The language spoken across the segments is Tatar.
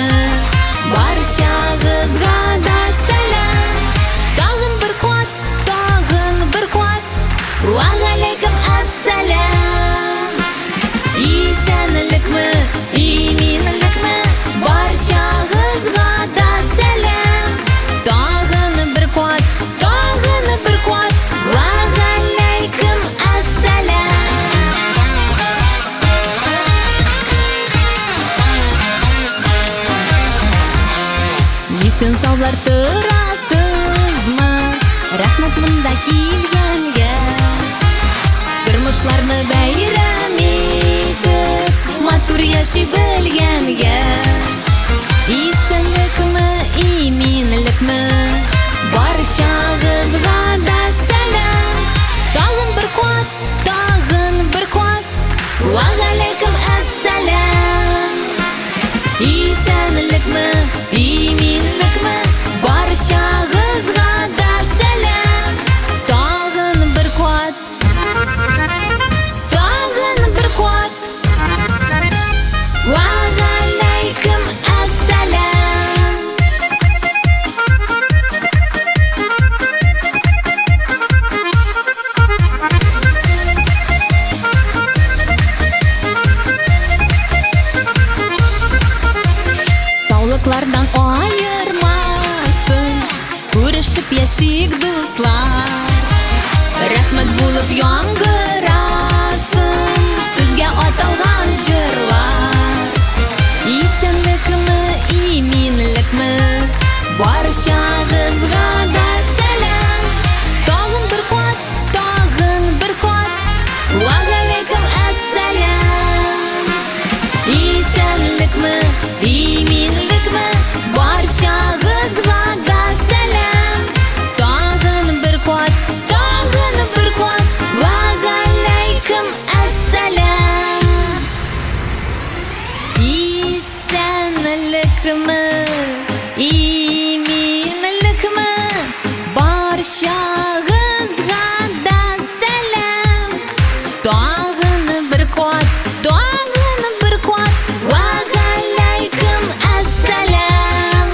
Исәнлекме, барчагызга да сәлам. Тагын бер кат, тагын бер кат, вәгаләйкем әссәлам. Исәнлекме, иминлекме, барчагызга да сәлам. Тагын бер кат, тагын бер кат, вәгаләйкем әссәлам. Исән саулар торасызмы? Рәхмәт монда килгәнгә. Тормышларны бәйрәм итеп, матур яши белгәнгә. Исәнлекме, иминлекме, барчагызга да сәлам. Тагын бер кат, тагын бер кат, вәгаләйкем әссәлам. Исәнлекме, иминлекме, барчагызга да сәлам. Тагын бер кат, тагын бер кат, вәгаләйкем әссәлам. Саулыклардан аермасын, күрешеп яшик, дуслар. Рәхмәт булып яңгырасын сезгә аталган җырлар. Исәнлекме, иминлекме, барчагызга да сәлам. Тагын бер кат, тагын бер кат, вәгаләйкем әссәлам. Исәнлекме, иминлекме, барчагызга да сәлам. Тагын бер кат, тагын бер кат, вәгаләйкем әссәлам. Исәнлекме, иминлекме, барчагызга да сәлам. Тагын бер кат, тагын бер кат, вәгаләйкем әссәлам.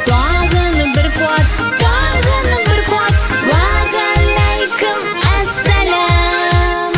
Тагын бер кат, тагын бер кат, вәгаләйкем әссәлам.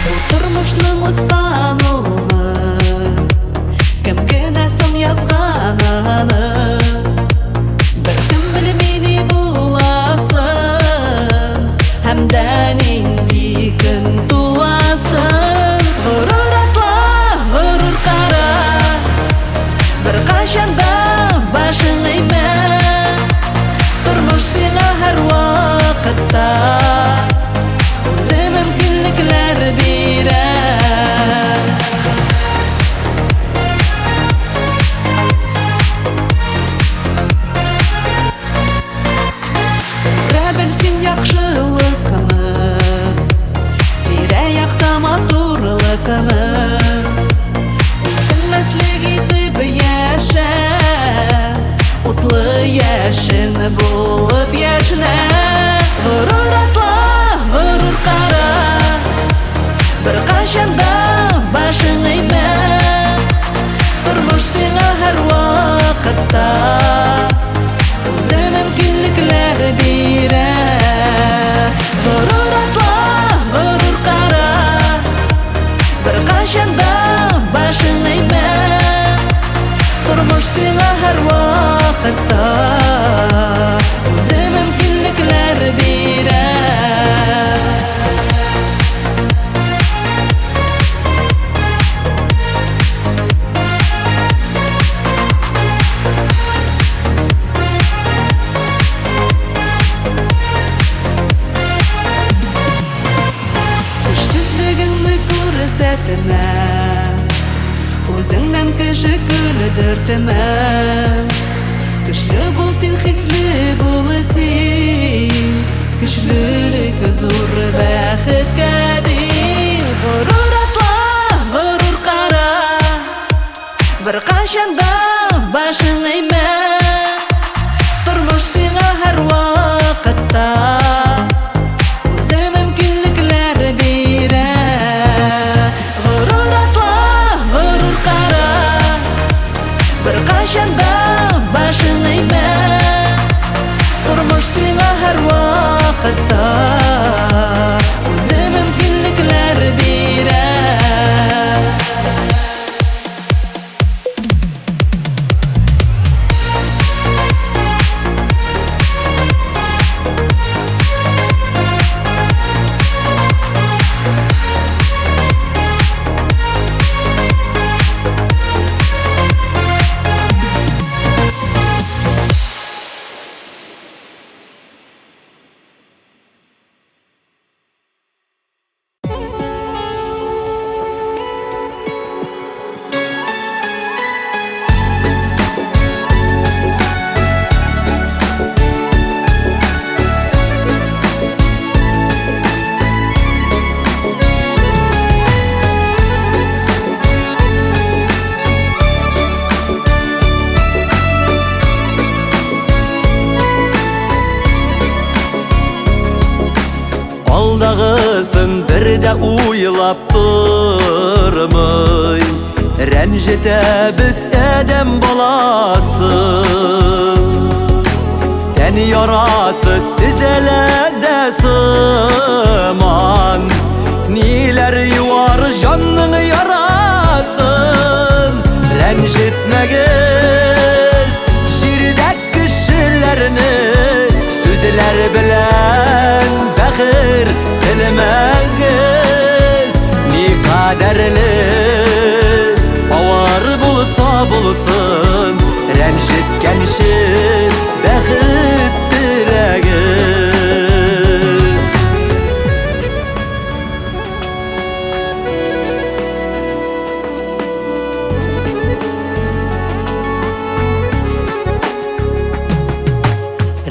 Бу тормышның үз кануны, кем генә соң язган аны? Беркем белми ни буласын һәм дә нинди көн туасын. Горур атла, горур кара, беркайчан да башың имә. Тормыш сиңа һәрвакытта үзе мөмкинлекләр бирә. Күрә бел син яхшылыкны, тирә-якта матурлыкны. Үкенмәслек итеп яшә, утлы яшен булып яшьнә. Горур атла, горур кара, беркайчан да башың имә. Тормыш сиңа һәрвакытта үзе мөмкинлекләр бирә. Горур атла, горур кара, беркайчан да башың имә. Тормыш сиңа һәрвакытта үзе мөмкинлекләр бирә. Көчсезлегеңне күрсәтмә. сөенмә. Үзеңнән кеше көлдертмә. Көчле бул син, хисле бул син. Көчлелек зур бәхеткә дин. Горур атла, горур кара. Беркайчан да башың имә. Тормыш сиңа һәрвакытта үзе мөмкинлекләр бирә. Горур атла, горур кара. Беркайчан да башың имә. Тормыш сиңа һәрвакытта үзе мөмкинлекләр бирә. Алдагысын бер дә уйлап тормый, Рәнҗетәбез адәм баласы. Тән ярасы төзәлә дә сыман, Ниләр юар җанның ярасын. Рәнҗетмәгез җирдә кешеләрне, Сүзләр белән бәхер телмәгез. Ни кадәрле авыр булса булсын, Рәнҗеткәнче бәхет теләгез.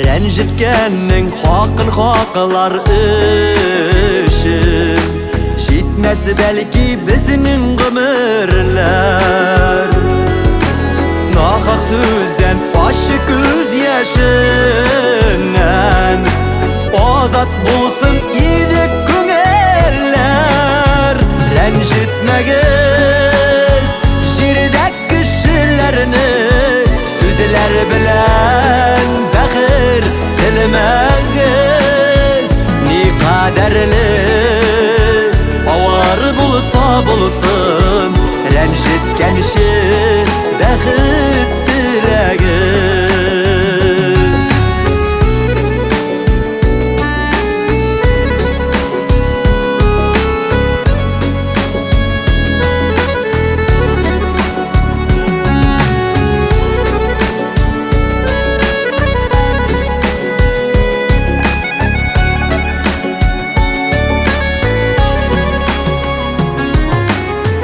Рәнҗеткәннең хакын хаклар өчен җитмәс бәлки безнең гомерләр. Нахак сүздән, ачы күз яшеннән азат булсын иде күңелләр. Рәнҗетмәгез җирдә кешеләрне, Сүзләр белән бәхер телмәгез. Ни кадәрле авыр булса булсын, Рәнҗеткәнче бәхет теләгез.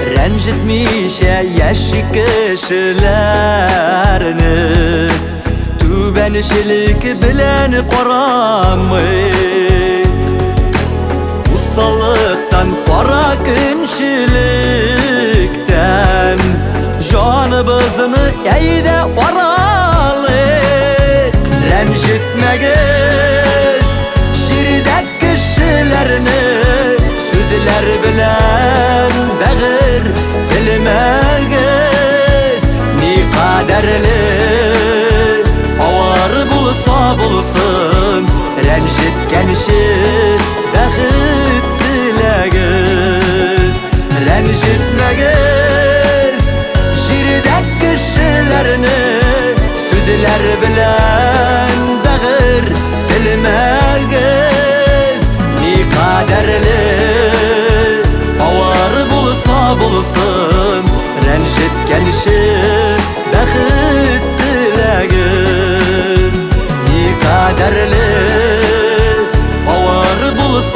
Рәнҗетмичә яши кешеләрне, Түбәнчелек белән карамыйк. Усаллыктан, кара көнчелектән җаныбызны әйдә аралыйк. Рәнҗетмәгез җирдә кешеләрне, Сүзләр белән бәгырь телмәгез. Ни кадәрле авыр булса булсын, Рәнҗеткәнче бәхет теләгез. Рәнҗетмәгез җирдә кешеләрне, Сүзләр белән бәгырь телмәгез. Ни кадәрле авыр булса булсын, Рәнҗеткәнче бәхет теләгез. Ни кадәрле авыр булса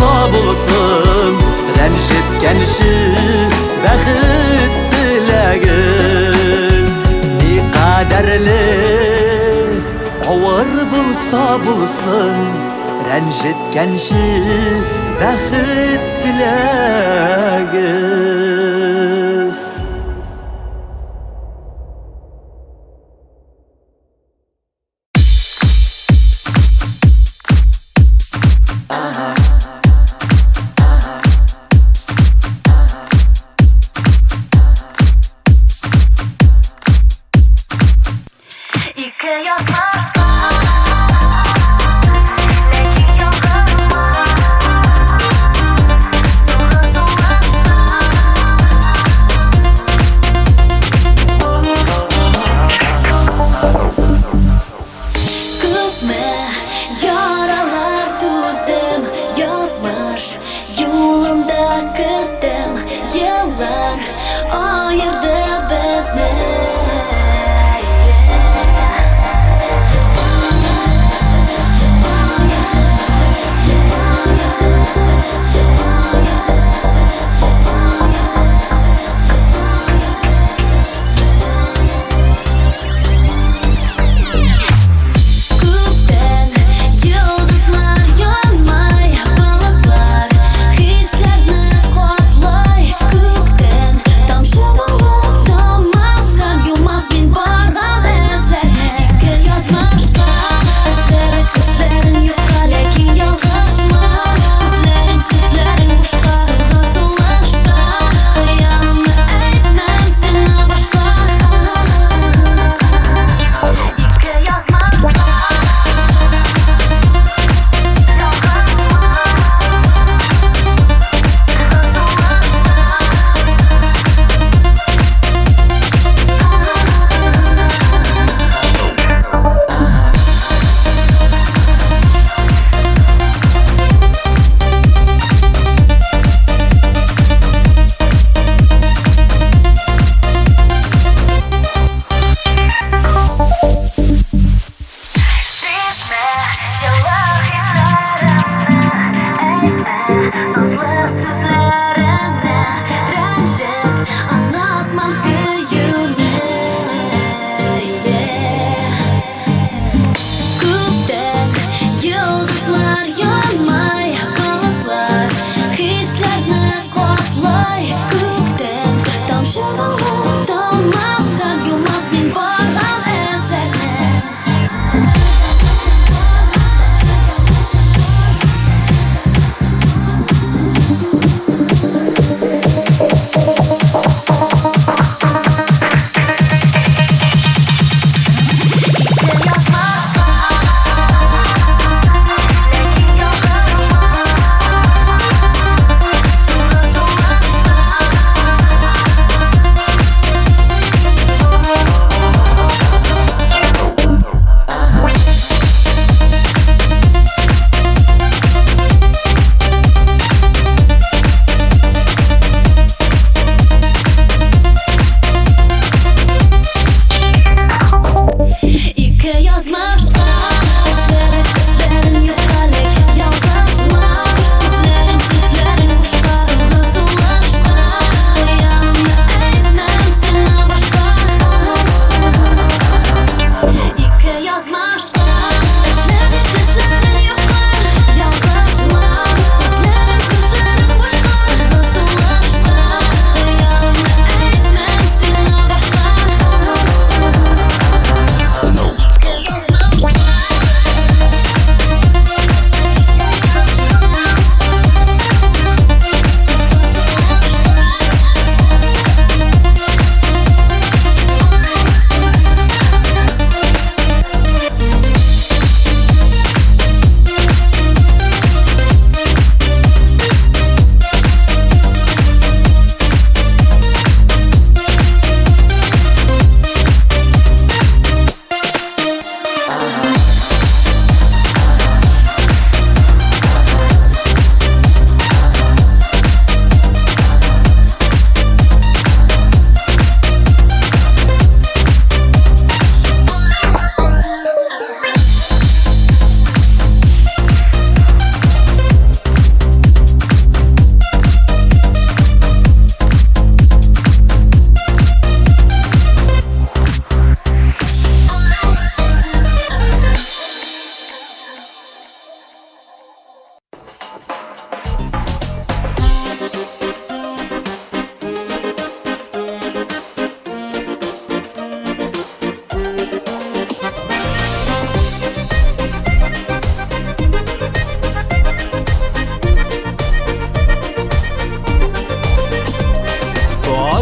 булса булсын, рәнҗеткәнче бәхет теләгез. Ике язмак ләкин ялгышма. Соңгы сулышта.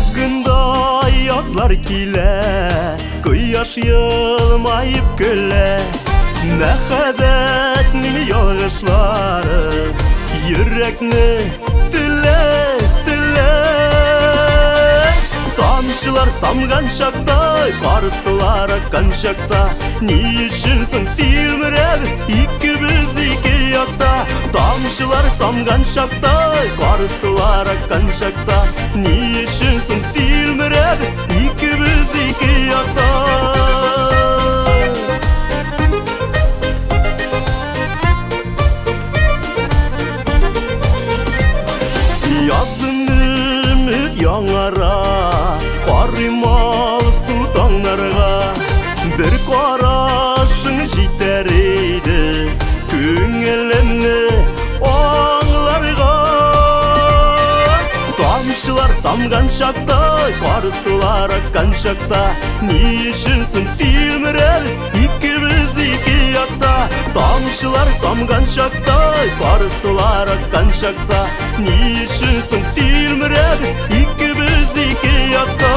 Якында язлар килә, кояш елмаеп көлә. Мәхәббәтнең ялгышлары йөрәкне телә, телә. Тамчылар тамган чакта, кар сулар аккан чакта, ни өчен соң тилмерәбез икебез ике якта? Тамчылар тамган чакта, кар сулар аккан чакта, ни өчен соң тилмерәбез икебез ике якта? Язын өмет яңара, карыйм алсу таңнарга. Бер карашың җитәр иде күңелемне аңларга. Тамчылар тамган чакта, кар сулар аккан чакта, ни өчен соң тилмерәбез икебез ике якта? Тамчылар тамган чакта, кар сулар аккан чакта, ни өчен соң тилмерәбез икебез ике якта?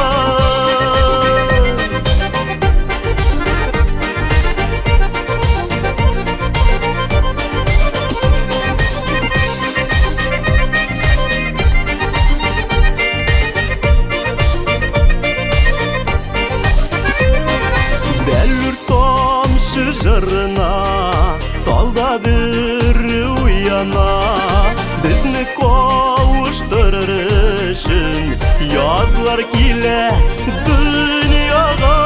Бәллүр тамчы җырына талда бер уяна. Безне кавыштырыр өчен язлар килә дөньяга.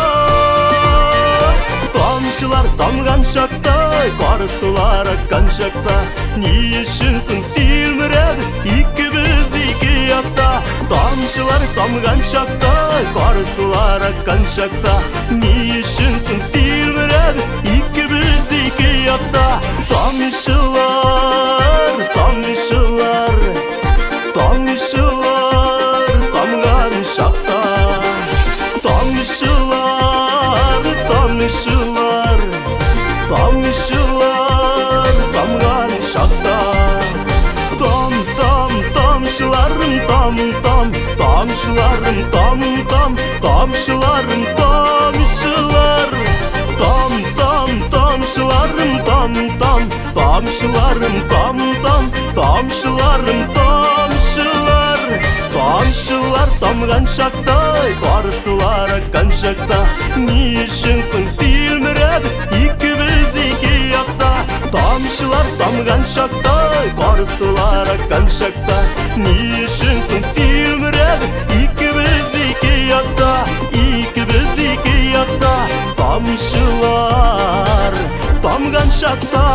Тамчылар тамган чакта, кар сулар аккан чакта, ни өчен соң тилмерәбез икебез ике якта? Тамчылар тамган чакта, кар сулар аккан чакта, ни өчен соң тилмерәбез икебез ике якта? Тамчылар, тамчылар, тамчылар тамган чакта, тамчылар, тамчылар, тамчылар тамган чакта. Там, там, тамчыларым, там, там, тамчыларым, там, там, тамчыларым, тамчылар. Там, там, тамчыларым, там, там, тамчыларым, там, там, тамчыларым, тамчылар. Тамчылар тамган чакта, кар сулар аккан чакта, ни өчен соң тилмерәбез икебез ике якта? Тамчылар тамган чакта, кар сулар аккан чакта, ни өчен соң тилмерәбез икебез ике якта? Икебез ике якта, тамчылар тамган чакта.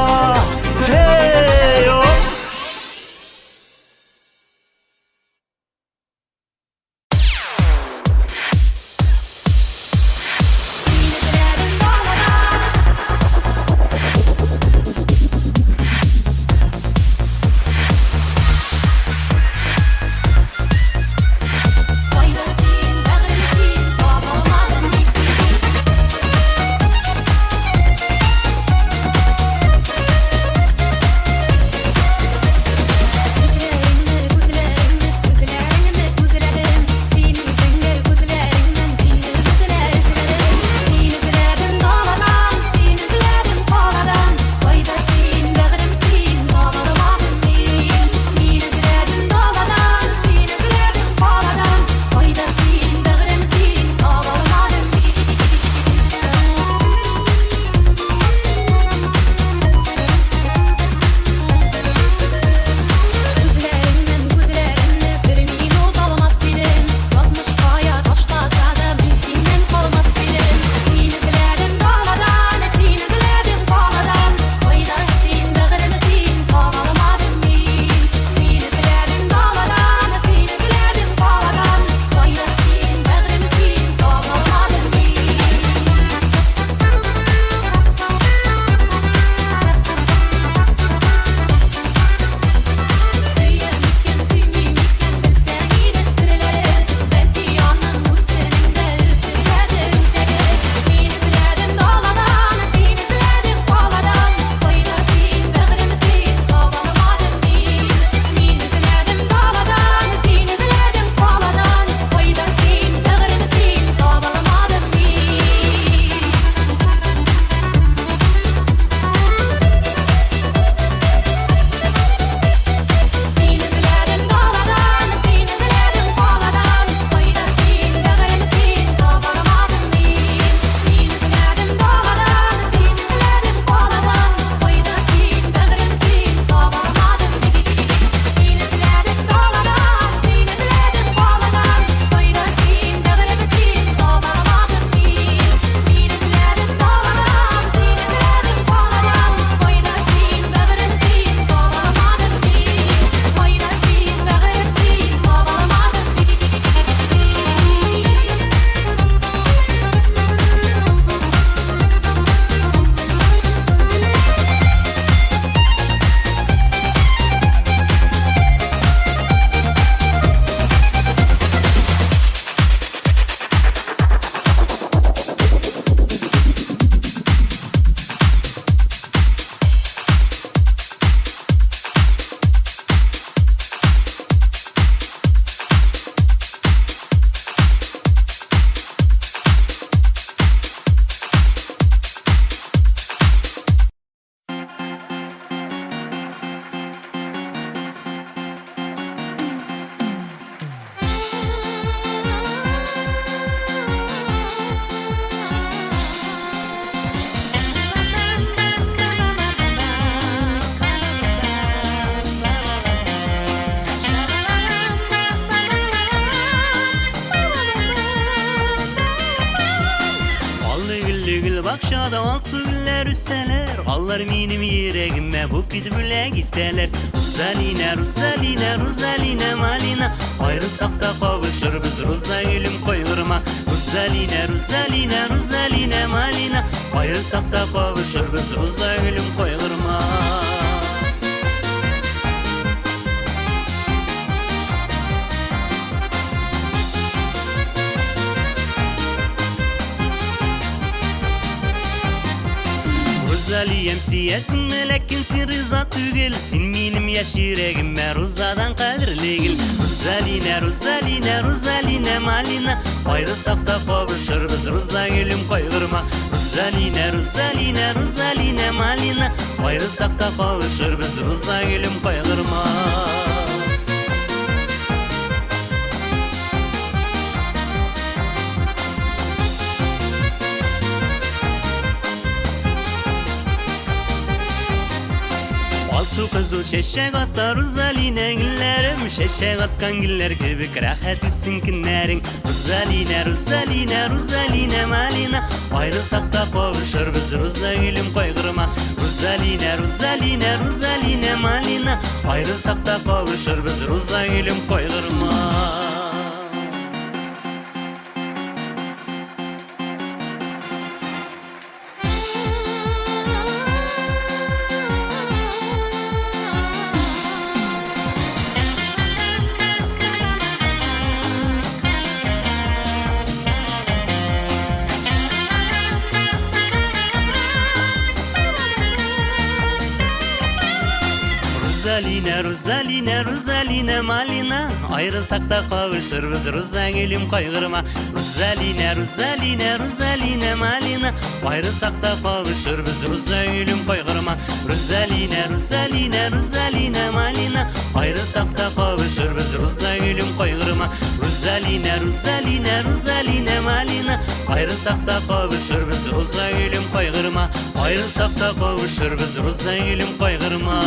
Hey, oh! Кайда син, бәгърем, син, табалмадым ник бүген? бакчада алсу гөлләр үсәләр. Алар минем йөрәгемә букет бүләк итәләр. Рузалина, Рузалина, Рузалина, малина, аерылсак та кавышырбыз, Руза гөлем, кайгырма. Рузалина, Рузалина, Рузалина, малина, аерылсак та кавышырбыз, Руза гөлем, кайгырма. Рузалиям, сөясеңме, ләкин син риза түгел. Син минем яшь йөрәгемә Рузадан кадерле гел. Рузалина, Рузалина, Рузалина, малина, аерылсак та кавышырбыз, Руза гөлем, кайгырма. Рузалина, Рузалина, Рузалина, малина, аерылсак та кавышырбыз, Руза гөлем, кайгырма. Алсу кызыл чәчәк ата Рузалина гөлләрем, чәчәк аткан гөлләр кебек рәхәт үтсен көннәрең. Рузалина, Рузалина, Рузалина, малина, аерылсак та кавышырбыз, Руза гөлем, кайгырма. Рузалина, Рузалина, Рузалина, малина, аерылсак та кавышырбыз, Руза гөлем, кайгырма. Рузалина, Рузалина, Рузалина, малина, аерылсак та кавышырбыз, Руза гөлем, кайгырма. Рузалина, Рузалина, Рузалина, малина, аерылсак та кавышырбыз, Руза гөлем, кайгырма. Рузалина, Рузалина, Рузалина, малина, аерылсак та кавышырбыз, Руза гөлем, кайгырма. Рузалина, Рузалина, Рузалина, малина, аерылсак та кавышырбыз, Руза гөлем, кайгырма. Аерылсак та кавышырбыз, Руза гөлем, кайгырма.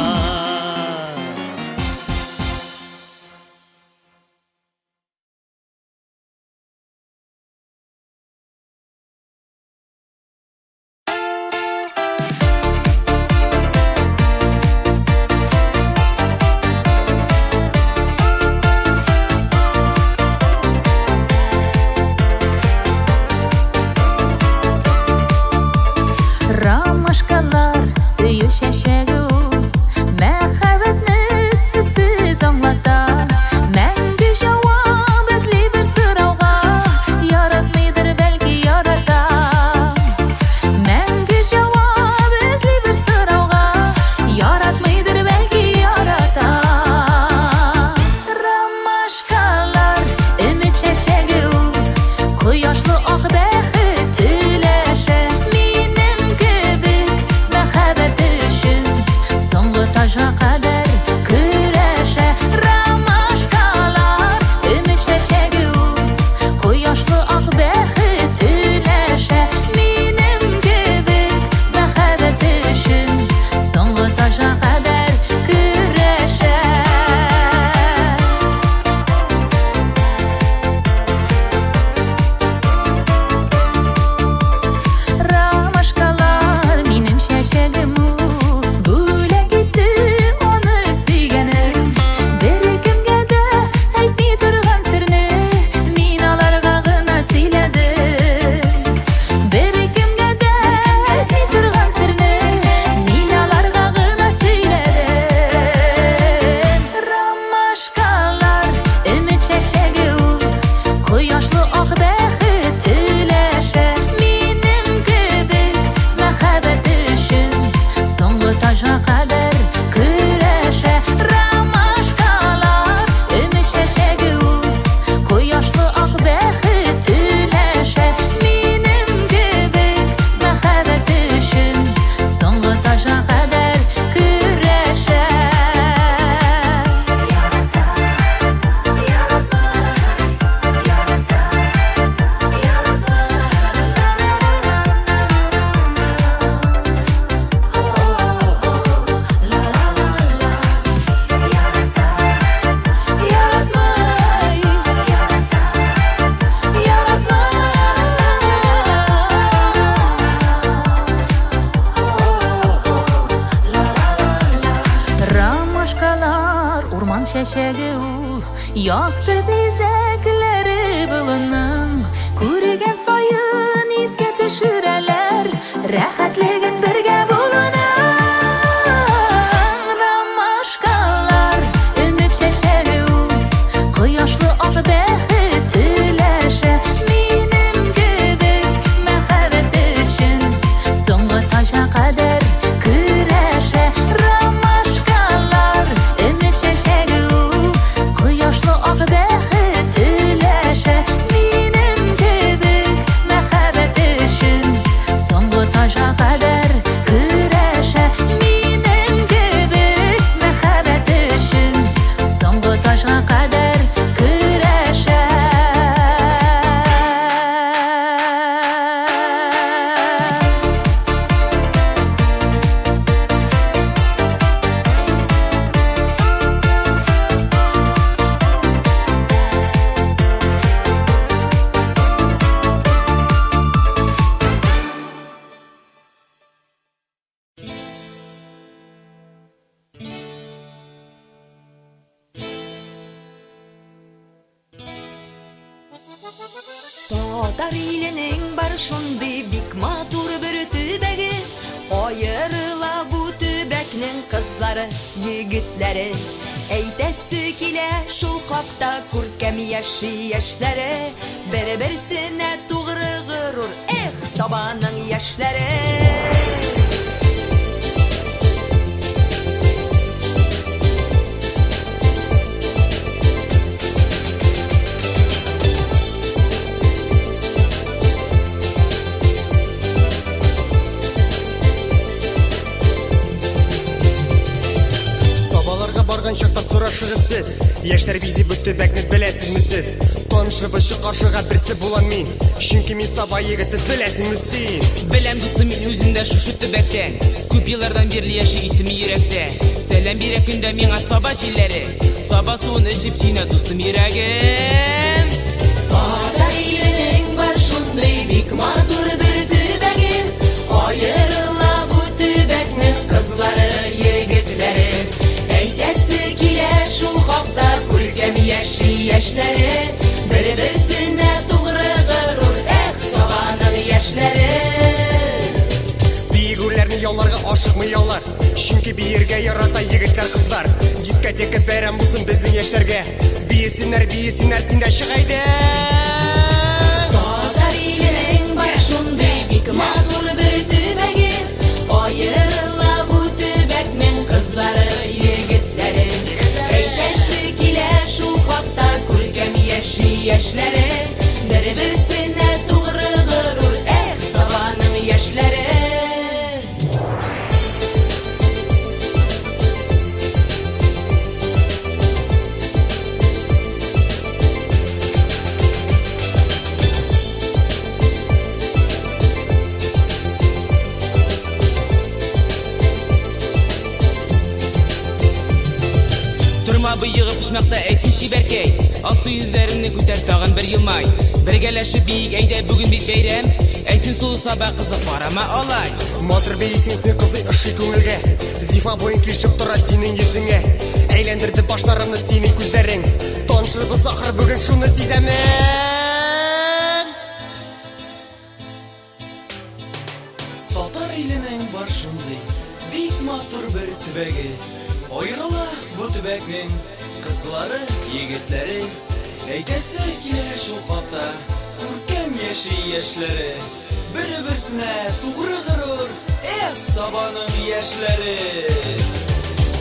Ромашкалар сөю чәчәге ул. чәчәге ул, якты бизәкләре болынның. Күргән саен искә төшерәләр рәхәтлеген бергә булуның. Ромашкалар, өмет чәчәге ул, кояшлы ак бәхет өләшә. Минем кебек мәхәббәт өчен соңгы таҗга кадәр көрәшә. Ромашкалар, өмет чәчәге ул, кояшлы ак бәхет өләшә. Минем кебек мәхәббәт өчен соңгы таҗга кадәр көрәшә. Минем кебек мәхәббәт өчен соңгы таҗга кадәр көрәшә. Татар иленең бар шундый бик матур бер төбәге. Аерыла бу төбәкнең кызлары, егетләре. Әйтәсе килә шул хакта күркәм яши яшьләре. Бер-берсенә тугры горур, эх, Сабаның яшьләре. Сабаларга барган чакта сорашыгыз сез. Яшьләр бизи бу төбәкне беләсезме сез? Танышыбыз каршыга берсе булам мин. Чөнки мин Саба егете, беләсеңме син? Беләм, дустым, мин үзем дә шушы төбәктән. Күп еллардан бирле яши исеме йөрәктә. Сәлам бирә көндә миңа Саба җилләре. Саба суын эчеп сине, дустым, йөрәгем. Татар иленең бар шундый бик матур бер төбәге. Аерыла бу төбәкнең кызлары, егетләре. Әйтәсе килә шул хакта күркәм яши яшьләре. Бер-берсенә тугры горур, эх, Сабаның яшьләре. Биек үрләрне яуларга ашыкмый алар. Чөнки биергә ярата егетләр, кызлар. Дискотека бәйрәм булсын безнең яшьләргә. Биесеннәр, биесеннәр, син дә чык әйдә. Татар иленең бар шундый бик матур бер төбәге. Аерыла бу төбәкнең кызлары, егетләре. Әйтәсе килә шул хакта күркәм яши яшьләре. Бер-берсенә тугры горур, эх, Сабаның яшьләре. Торма боегып почмакта, әй син чибәркәй. Алсу йөзләреңне күтәр тагын бер елмай. Бергәләшеп биик, әйдә, бүген бит бәйрәм. Әй син сылу Саба кызы, карама алай. Матур биисең син, кызый, ошый күңелгә. Зифа буең килешеп тора синең йөзеңә. Әйләндерде башларымны синең күзләрең. Танышырбыз ахыр бүген, шуны сизәмен. Татар иленең бар шундый бик матур бер төбәге. Аерыла бу төбәкнең кызлары, егетләре. Әйтәсе килә шул хакта күркәм яши яшьләре. Бер-берсенә тугры горур, эх, Сабаның яшьләре.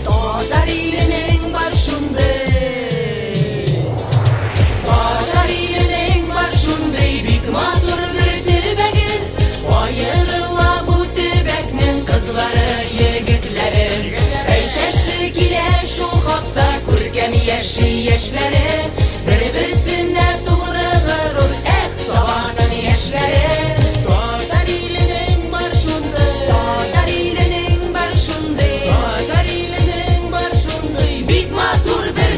Татар иленең бар шундый. Татар иленең бар шундый бик матур бер төбәге. Аерыла бу төбәкнең кызлары, егетләре. Әйтәсе килә шул хакта күркәм яши яшьләре. Бер-берсенә тугры горур, эх, Сабаның яшьләре. Татар иленең бар шундый. Татар иленең бар шундый. Татар иленең бар шундый бик матур бер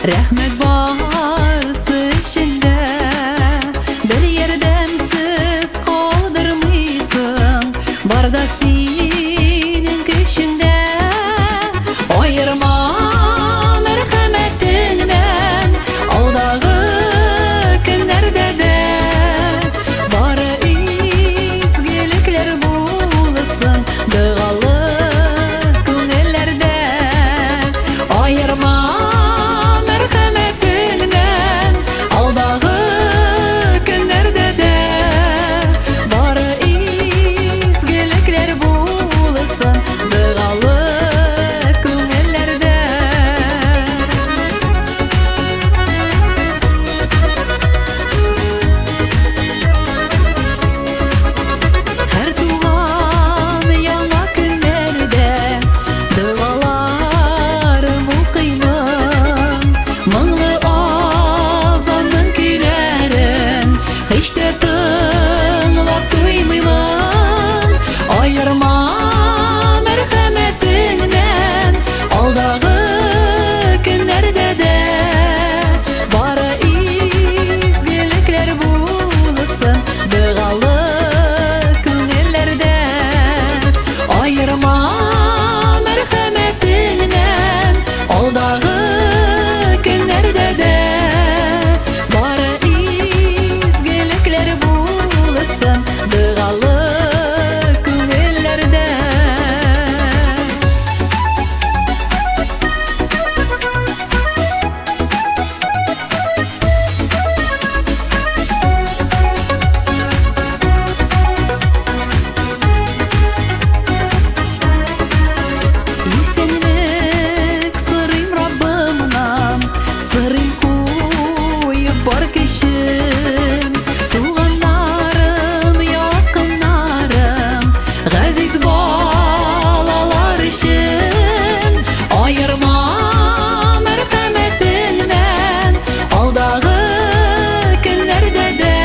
Рәхмәт барсы өчен дә. Бер ярдәмсез калдырмыйсың, бар да синең көчеңдә. Аерма мәрхәмәтеңнән алдагы көннәрдә дә. Бары изгелекләр булсын догалы күңелләрдә. Аерма мәрхәмәтеңнән алдагы көннәрдә дә. Бары изгелекләр булсын догалы күңелләрдә. Һәр туган яңа көннәрдә догаларым укыймын. Моңлы азанның көйләрен һич тә тыңлап туймыймын. Аерма мәрхәмәтеңнән алдагы көннәрдә дә. Бары изгелекләр булсын догалы күңелләрдә. Аерма мәрхәмәтеңнән алдагы көннәрдә дә. Бары изгелекләр булсын догалы күңелләрдә. Исәнлек сорыйм Раббымнан, сорыйм куеп бар көчем. Туганнарым, якыннарым, газиз балалар өчен. Аерма мәрхәмәтеңнән алдагы көннәрдә дә.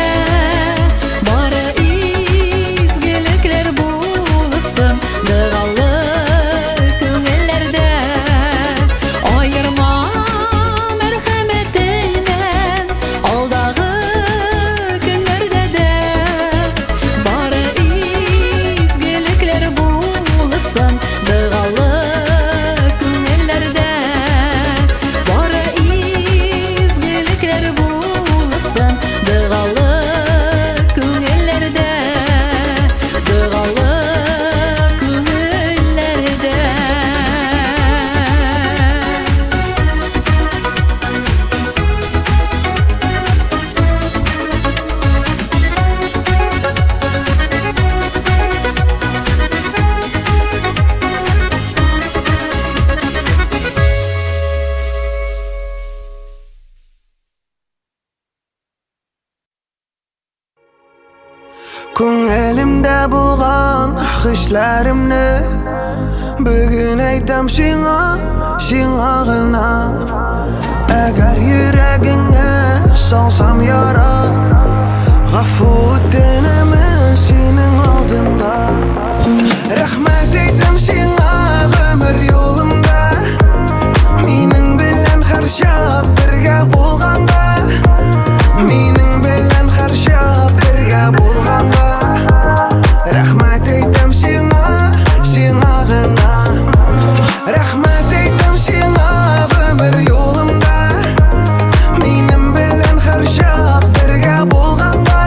Бары изгелекләр булсын догалы күңелләрдә. Аерма мәрхәмәтеңнән алдагы көннәрдә дә. Бары изгелекләр булсын догалы күңелләрдә. Бары изгелекләр булсын догалы күңелләрдә. Догалы күңелләрдә. Күңелемдә булган хисләремне Бүген әйтәм сиңа, сиңа гына. Әгәр йөрәгеңә салсам яра, Гафу үтенәмен синең алдыңда. Рәхмәт әйтәм сиңа гомер юлымда, Минең белән һәрчак бергә булганда, Минең белән һәрчак бергә булганда. Рәхмәт әйтәм сиңа, сиңа гына. Рәхмәт әйтәм сиңа гомер юлымда, Минем белән һәрчак бергә булганда,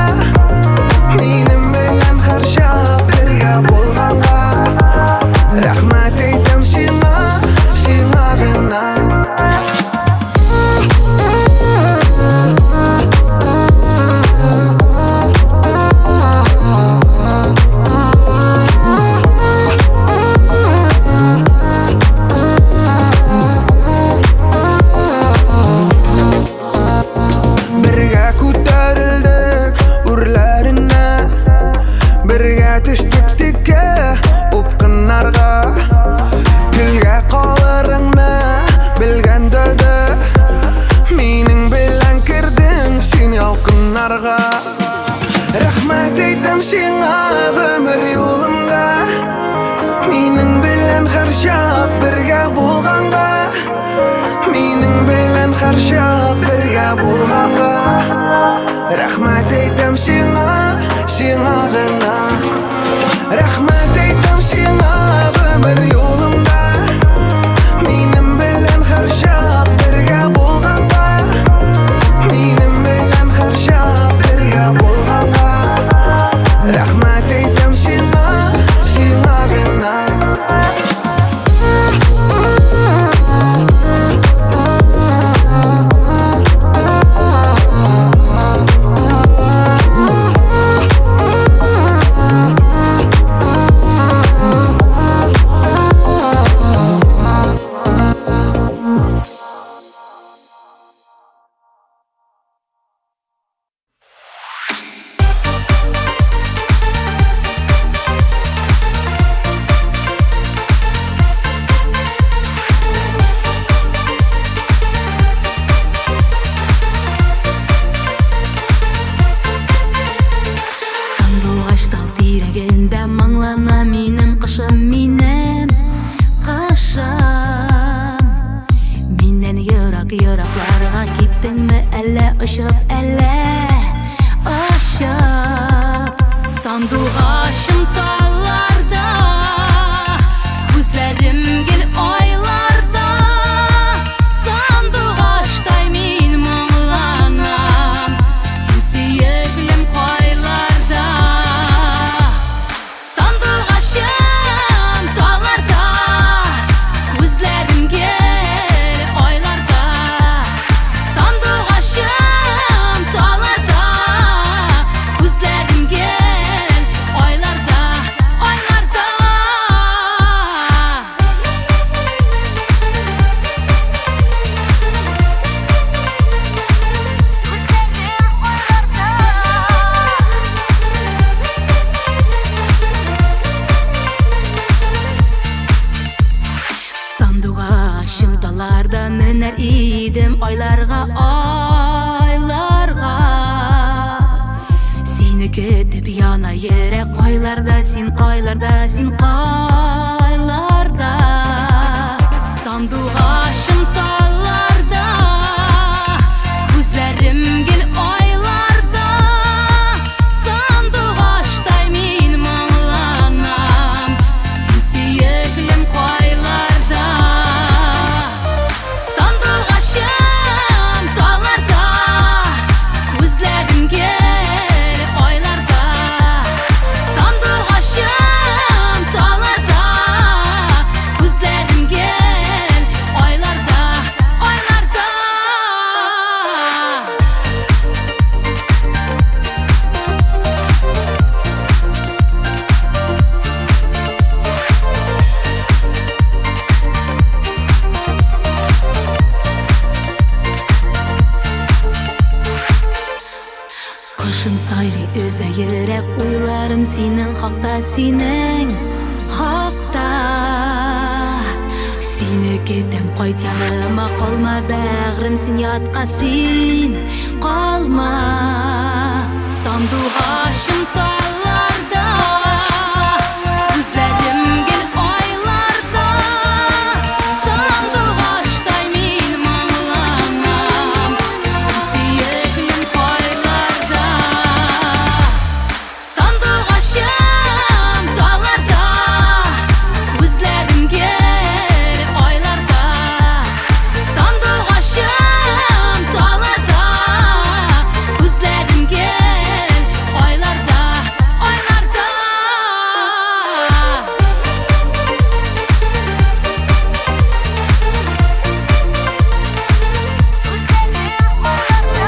Минем белән һәрчак бергә булганда. Рәхмәт әйтәм сиңа, сиңа гына. Бергә күтәрелдек үрләренә, Бергә төштек текә упкыннарга. Көлгә калырыңны белгәндә дә, Минең белән кердең син ялкыннарга. Рәхмәт әйтәм сиңа гомер юлымда, Минең белән һәрчак бергә булганга, Минең белән һәрчак булганга. Рәхмәт әйтәм сиңа, сиңа гына. Рәхмәт әйтәм сиңа гомер юлымда. Минем белән һәрчак бергә булганга. Минем белән һәрчак бергә булганга. Рәхмәт әйтәм сиңа, сиңа гына. Сандугач тал тирәгендә моңлана минем кышым, минем кышым. Миннән ерак еракларга киттеңме әллә очып, әллә очып? Сандугачым талларда, күзләрем гел айларда. Сандугачтай мин моңланам, син сөеклем кайларда? Сандугачым талларда, күзләрем гел айларда. Сандугачым талларда, күзләрем гел айларда, айларда. Күзләрем айларда. Сандугачым талларда менәр идем айларга, айларга. Сине көтеп яна йөрәк, кайларда син, кайларда син, кайларда? Сандугачым талларда, күзләрем гел айларда. Сандугачтай мин моңланам, син сөеклем кайларда? Сандугачым талларда, күзләрем гел айларда. Сандугачым талларда, күзләрем гел айларда, айларда. Кошым сайрый өзлә йөрәк, уйларым синең хакта, синең хакта. Сине көтәм, кайт яныма, калма бәгърем, син ятка, син калма. Сандугачым талларда, күзләрем гел айларда. Сандугачтай мин моңланам, син сөеклем кайларда? Сандугачым талларда, күзләрем гел айларда. Сандугачым талларда, күзләрем гел айларда, айларда. Күзләрем айларда.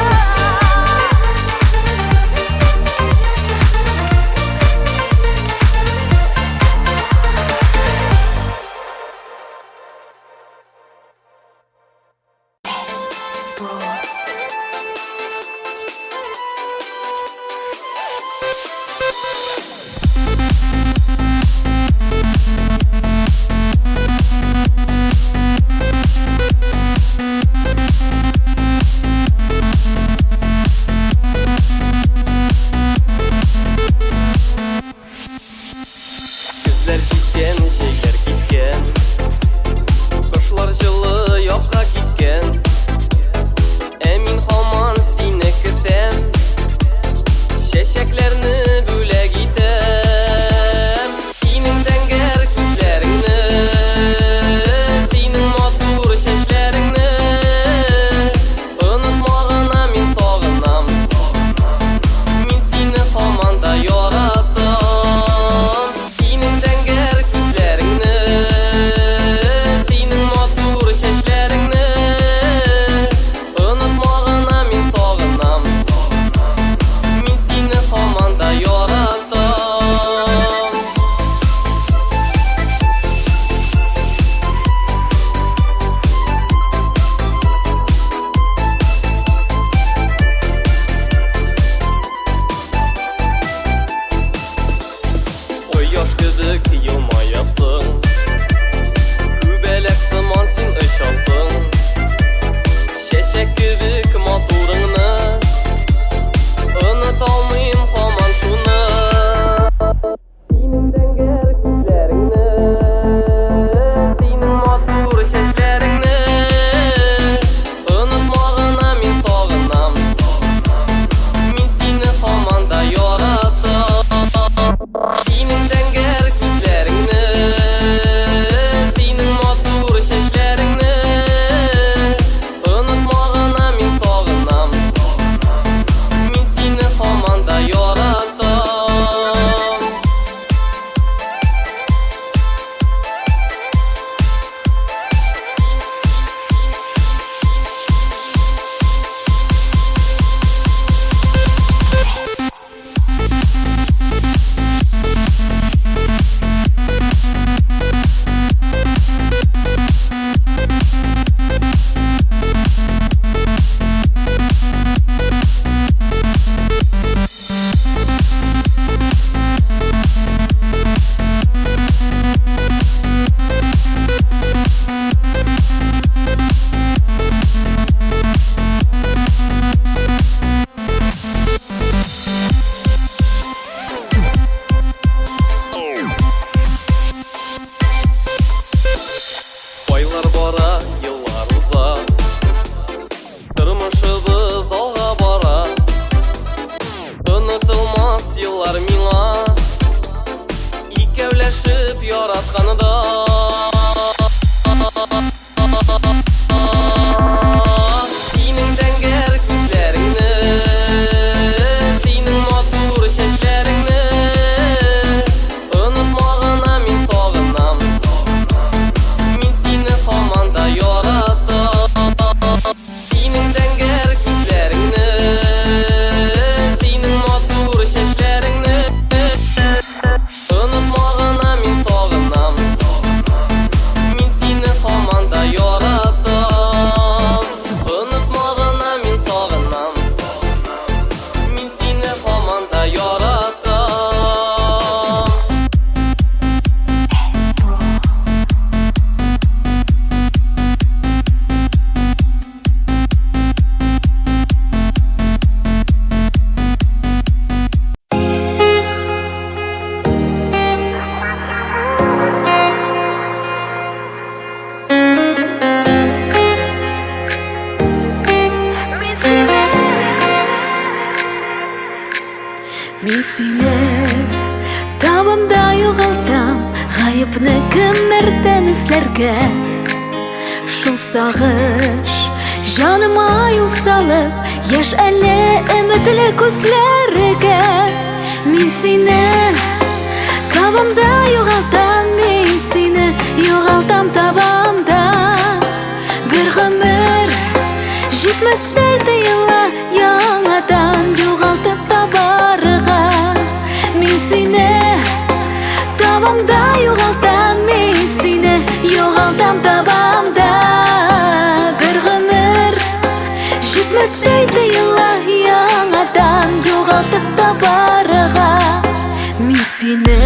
Көзләр җиткән, җәйләр киткән, Кошлар җылы якка киткән. Ә мин һаман Яратканда синең зәңгәр күзләреңне, синең матур чәчләреңне онытма гына, мин сагынам. Мин сине һаман да яратам. Синең зәңгәр күзләреңне, синең матур чәчләреңне онытма гына, мин сагынам. Мин сине һаман да яратам. Онытма гына, мин сагынам. Мин сине һаман да яратам. Мин сине табам да югалтам, гаепне кемнәрдән эзләргә? Шул сагыш җаныма юл салып, яшь әле өметле күзләргә. Мин сине табам да югалтам, мин сине югалтам табам да. Бер гомер җитмәстәй тоела яңадан югалтып табарга. Мин сине табам да югалтам, мин сине югалтам табам да. Бер гомер җитмәстәй тоела яңадан югалтып табарга. Мин сине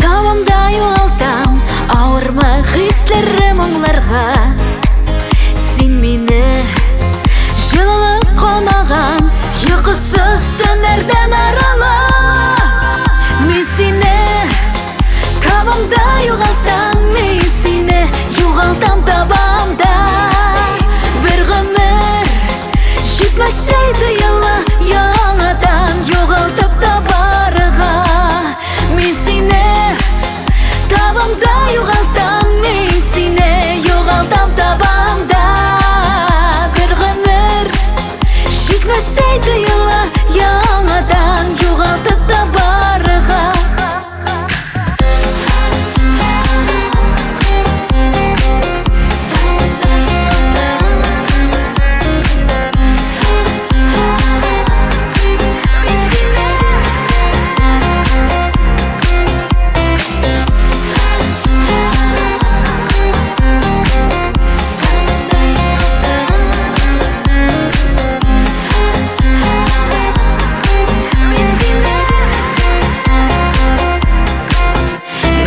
табам да югалтам, авырмы хисләрем аңларга. Син мине җылылык калмаган йокысыз төннәрдән арала. Мин сине табам да югалтам, мин сине югалтам табам да. Бер гомер җитмәстәй тоела яңадан югалтып табарга. Мин сине табам да югалтам, мин сине югалтам табам да. Бер гомер җитмәстәй тоела яңадан югалтып табарга.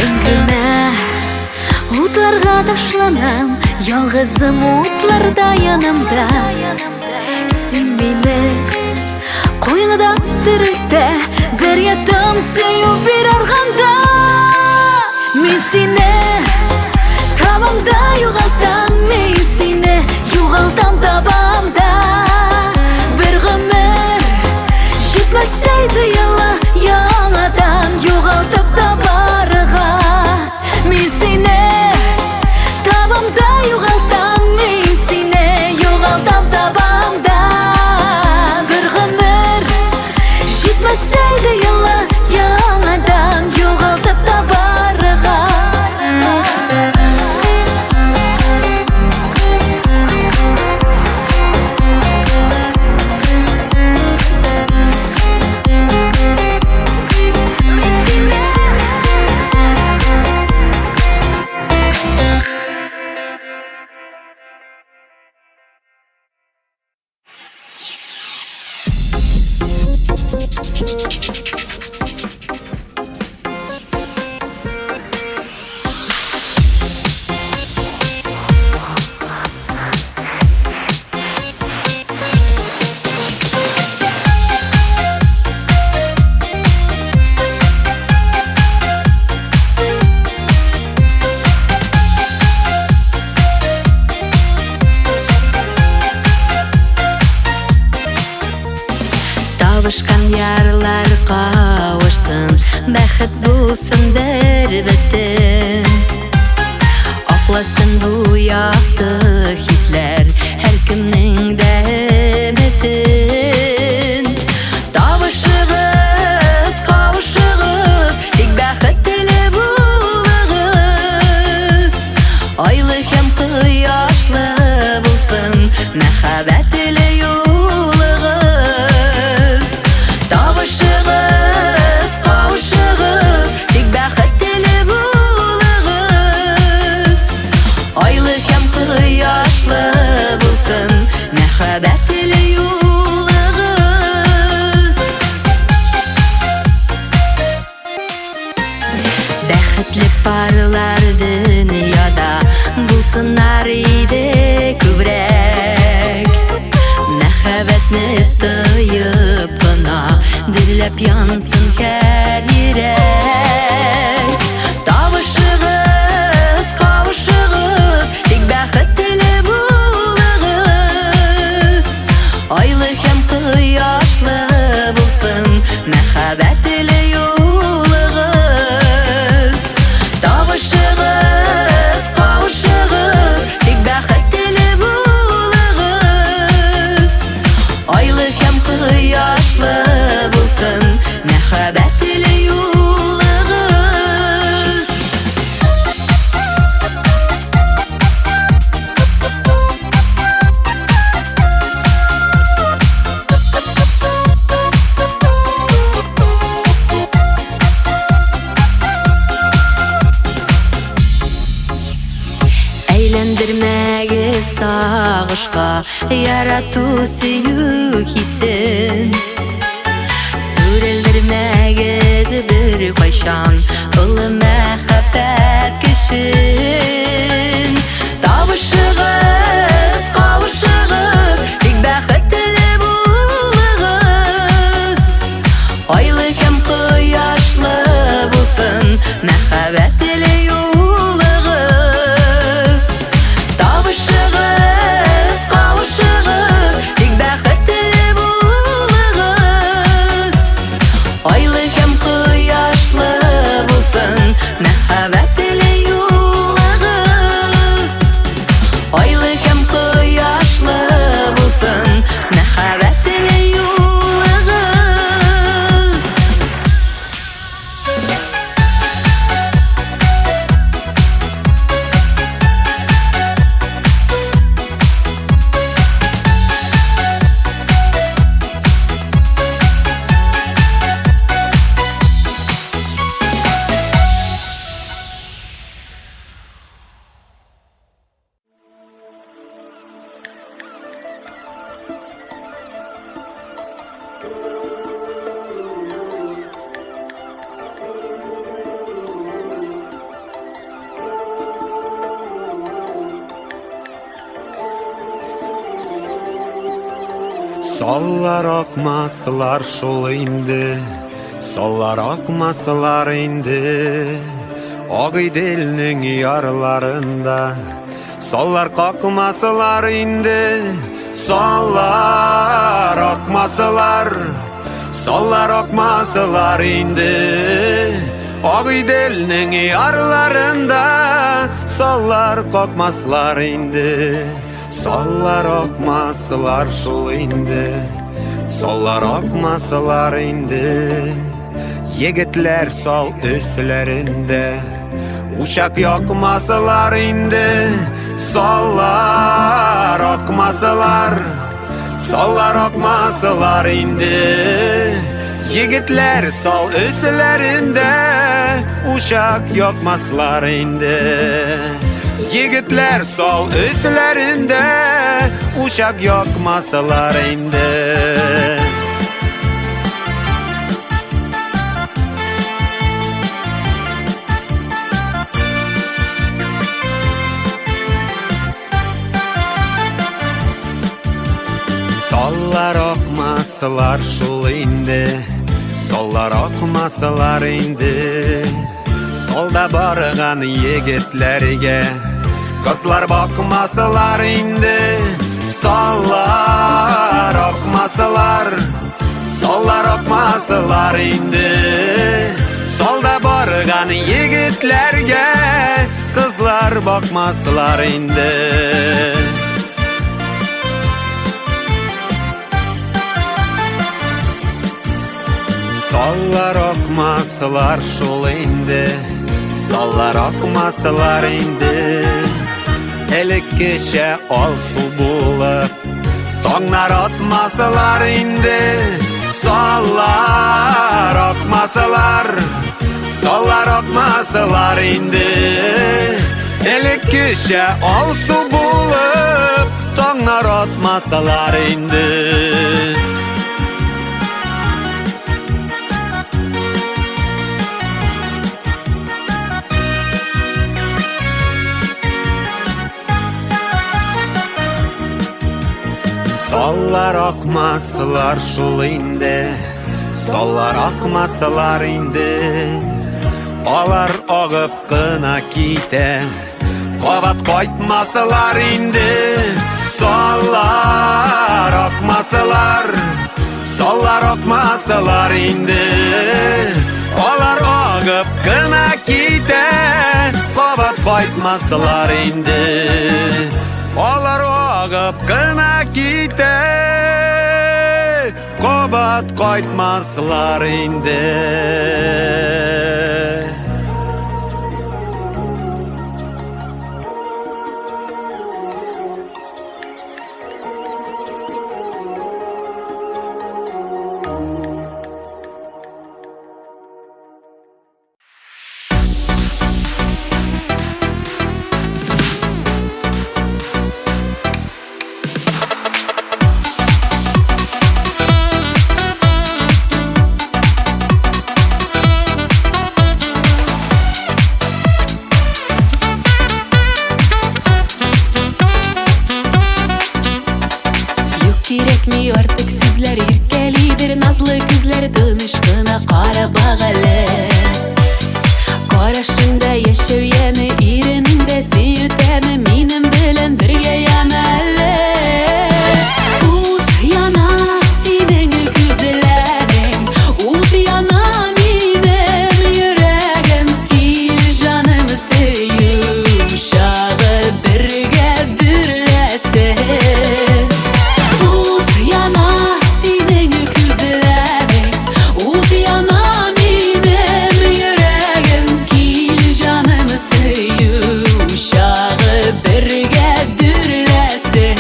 Мин генә утларга ташланам, ялгызым утларда янымда. Син мине куйгыда терелтә, бер йотым сөю бир арганда. Мин сине табам да югалтам, мин сине югалтам табам да. Бер гомер җитмәстәй тоела яңадан югалтып табарга. Мин сине табам да югалтам, мин сине югалтам табам да. Бер гомер җитмәстәй тоела яңадан югалтып табарга. Табышкан ярлар кавышсын, бәхет булсын бер бөтен. Бәхетле парлар дөньяда булсыннар иде күбрәк. Мәхәббәтне тоеп кына дөрләп янсын һәр йөрәк. Табышыгыз, кавышыгыз, тик бәхетле булыгыз. Айлы һәм кояшлы булсын мәхәббәтле юлыгыз. Табышыгыз, кавышыгыз, тик бәхетле булыгыз. Айлы һәм кояшлы булсын мәхәббәтле юлыгыз. Әйләндермәгез сагышка ярату сөю хисен. Сүрелдермәгез бер кайчан олы мәхәббәт көчен. Табышыгыз, кавышыгыз, тик бәхетле булыгыз. Айлы һәм кояшлы булсын мәхәббәтле юлыгыз. Табышыгыз, кавышыгыз, тик бәхетле булыгыз. Айлы һәм кояшлы булсын мәхәббәтле юлыгыз. Айлы һәм кояшлы булсын мәхәббәтле юлыгыз. Саллар акмаслар шул инде, саллар акмаслар инде. Агыйделнең ярларында саллар какмаслар инде. Саллар акмаслар, саллар акмаслар инде. Агыйделнең ярларында саллар какмаслар инде. Саллар акмаслар шул инде, саллар акмаслар инде. Егетләр сал өсләрендә учак якмасалар инде. Саллар акмасалар, саллар акмасалар инде. Егетләр сал өсләрендә учак якмаслар инде. Егетләр сал өсләрендә учак якмасалар инде. Саллар акмасалар шул инде, саллар акмасалар инде. Салда барган егетләргә кызлар бакмасалар инде. Саллар акмасалар, саллар акмасалар инде. Салда барган егетләргә кызлар бакмасалар инде. Саллар акмасалар шул инде, саллар акмасалар инде. Элеккечә алсу булып таңнар атмасалар инде. Саллар акмасалар, саллар акмасалар инде. Элеккечә алсу булып таңнар атмасалар инде. Саллар акмасылар шул инде, саллар акмасылар инде. Алар агып кына китә, кабат кайтмасылар инде. Саллар акмасылар, саллар акмасылар инде. Алар агып кына китә, кабат кайтмасылар инде. Алар агып кына китә, кабат кайтмаслар инде. Юк кирәкми артык сүзләр, иркәли бер назлы күзләр, тыныч кына карап бак әле. Карашыңда яшәү яме, иренеңдә сөю тәме, минем белән бергә яна әле. Ут яна синең күзләрең, ут яна минем йөрәгем. Кил, җаным, сөю чагы бергә дөрләсен. Ут яна синең күзләрең, ут яна минем йөрәгем. Кил, җаным, сөю чагы бергә дөрләсен.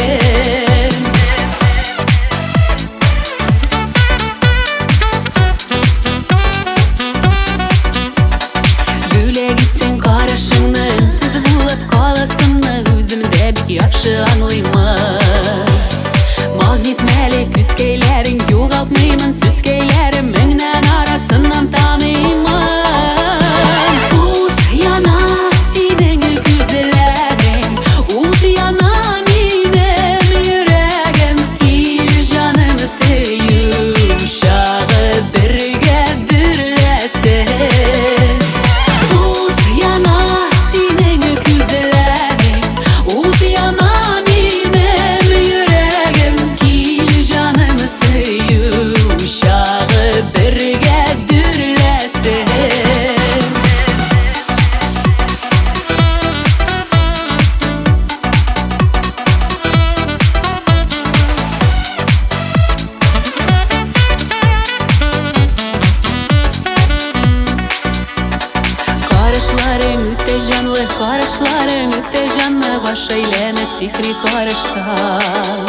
Бүләк итсәң карашыңны, өнсез булып каласымны, үзем дә бик яхшы аңлыймын. Магнит мәле күзкәйләрең, югалтмыймын сүзкәйләрем, меңнән арасыннан таныймын. Ут яна синең күзләрең, ут яна минем йөрәгем. Кил, җаным, сөю чагы бергә дөрләсен. Ут яна синең күзләрең, ут яна минем йөрәгем. Кил, җаным, сөю чагы бергә дөрләсен. Карашларың үтә җанлы, карашларың үтә җанлы, баш әйләнә сихри караштан.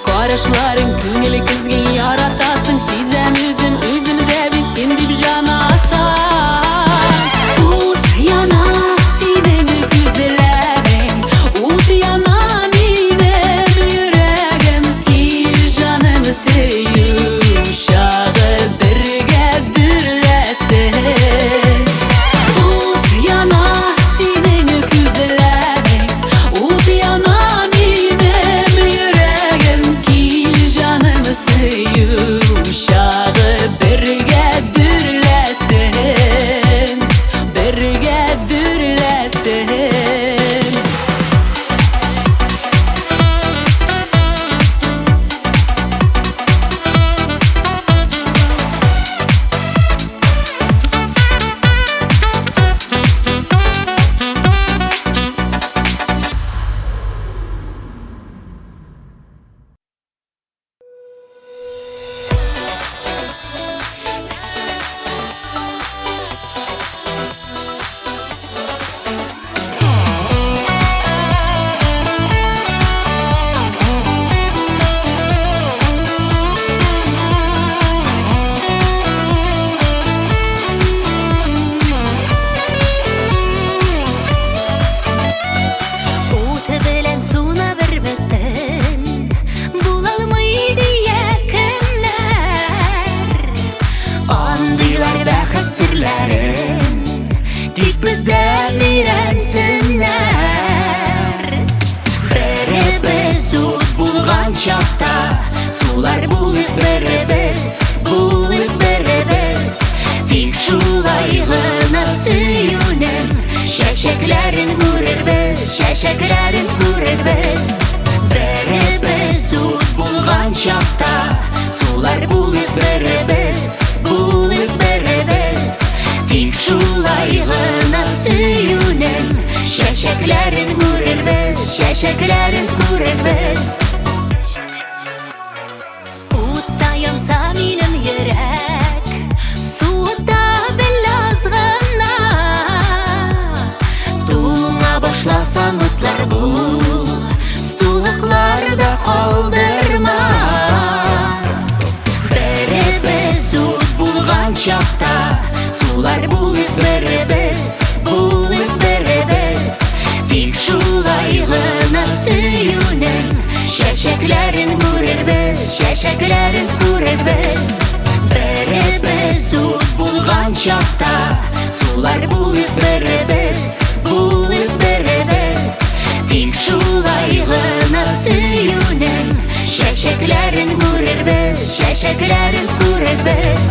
Карашларың күңел көзгең, яратасың, сизәм үзем, үзем дә бит син дип җан атам. Ут яна синең күзләрең, ут яна минем йөрәгем. Кил, җаным, сөю чагы бергә дөрләсен. Ут яна синең күзләрең, ут яна минем йөрәгем. Кил, җаным, сөю чагы бергә дөрләсен, бергә дөрләсен. Ут белән суны бер бөтен булалмый дия кемнәр? Андыйлар бәхет серләрен тик бездән өйрәнсеннәр. Беребез ут булган булган чакта, сулар булып беребез, булып беребез. Тик шулай гына сөюнең чәчәкләрен күрербез, чәчәкләрен күрербез. Беребез ут булган чакта, сулар булып беребез, булып беребез. Тик шулай гына сөюнең чәчәкләрен күрербез, чәчәкләрен күрербез. Утта янса минем йөрәк, суыта бел аз гына. Туңа башласам утлар бул, сулыкларда калдырма. Беребез ут булган чакта, сулар булып беребез, булып беребез. Тик шулай гына сөюнең чәчәкләрен күрербез, чәчәкләрен күрербез. Беребез ут булган чакта, сулар булып беребез, булып беребез. Тик шулай гына сөюнең чәчәкләрен күрербез, чәчәкләрен күрербез.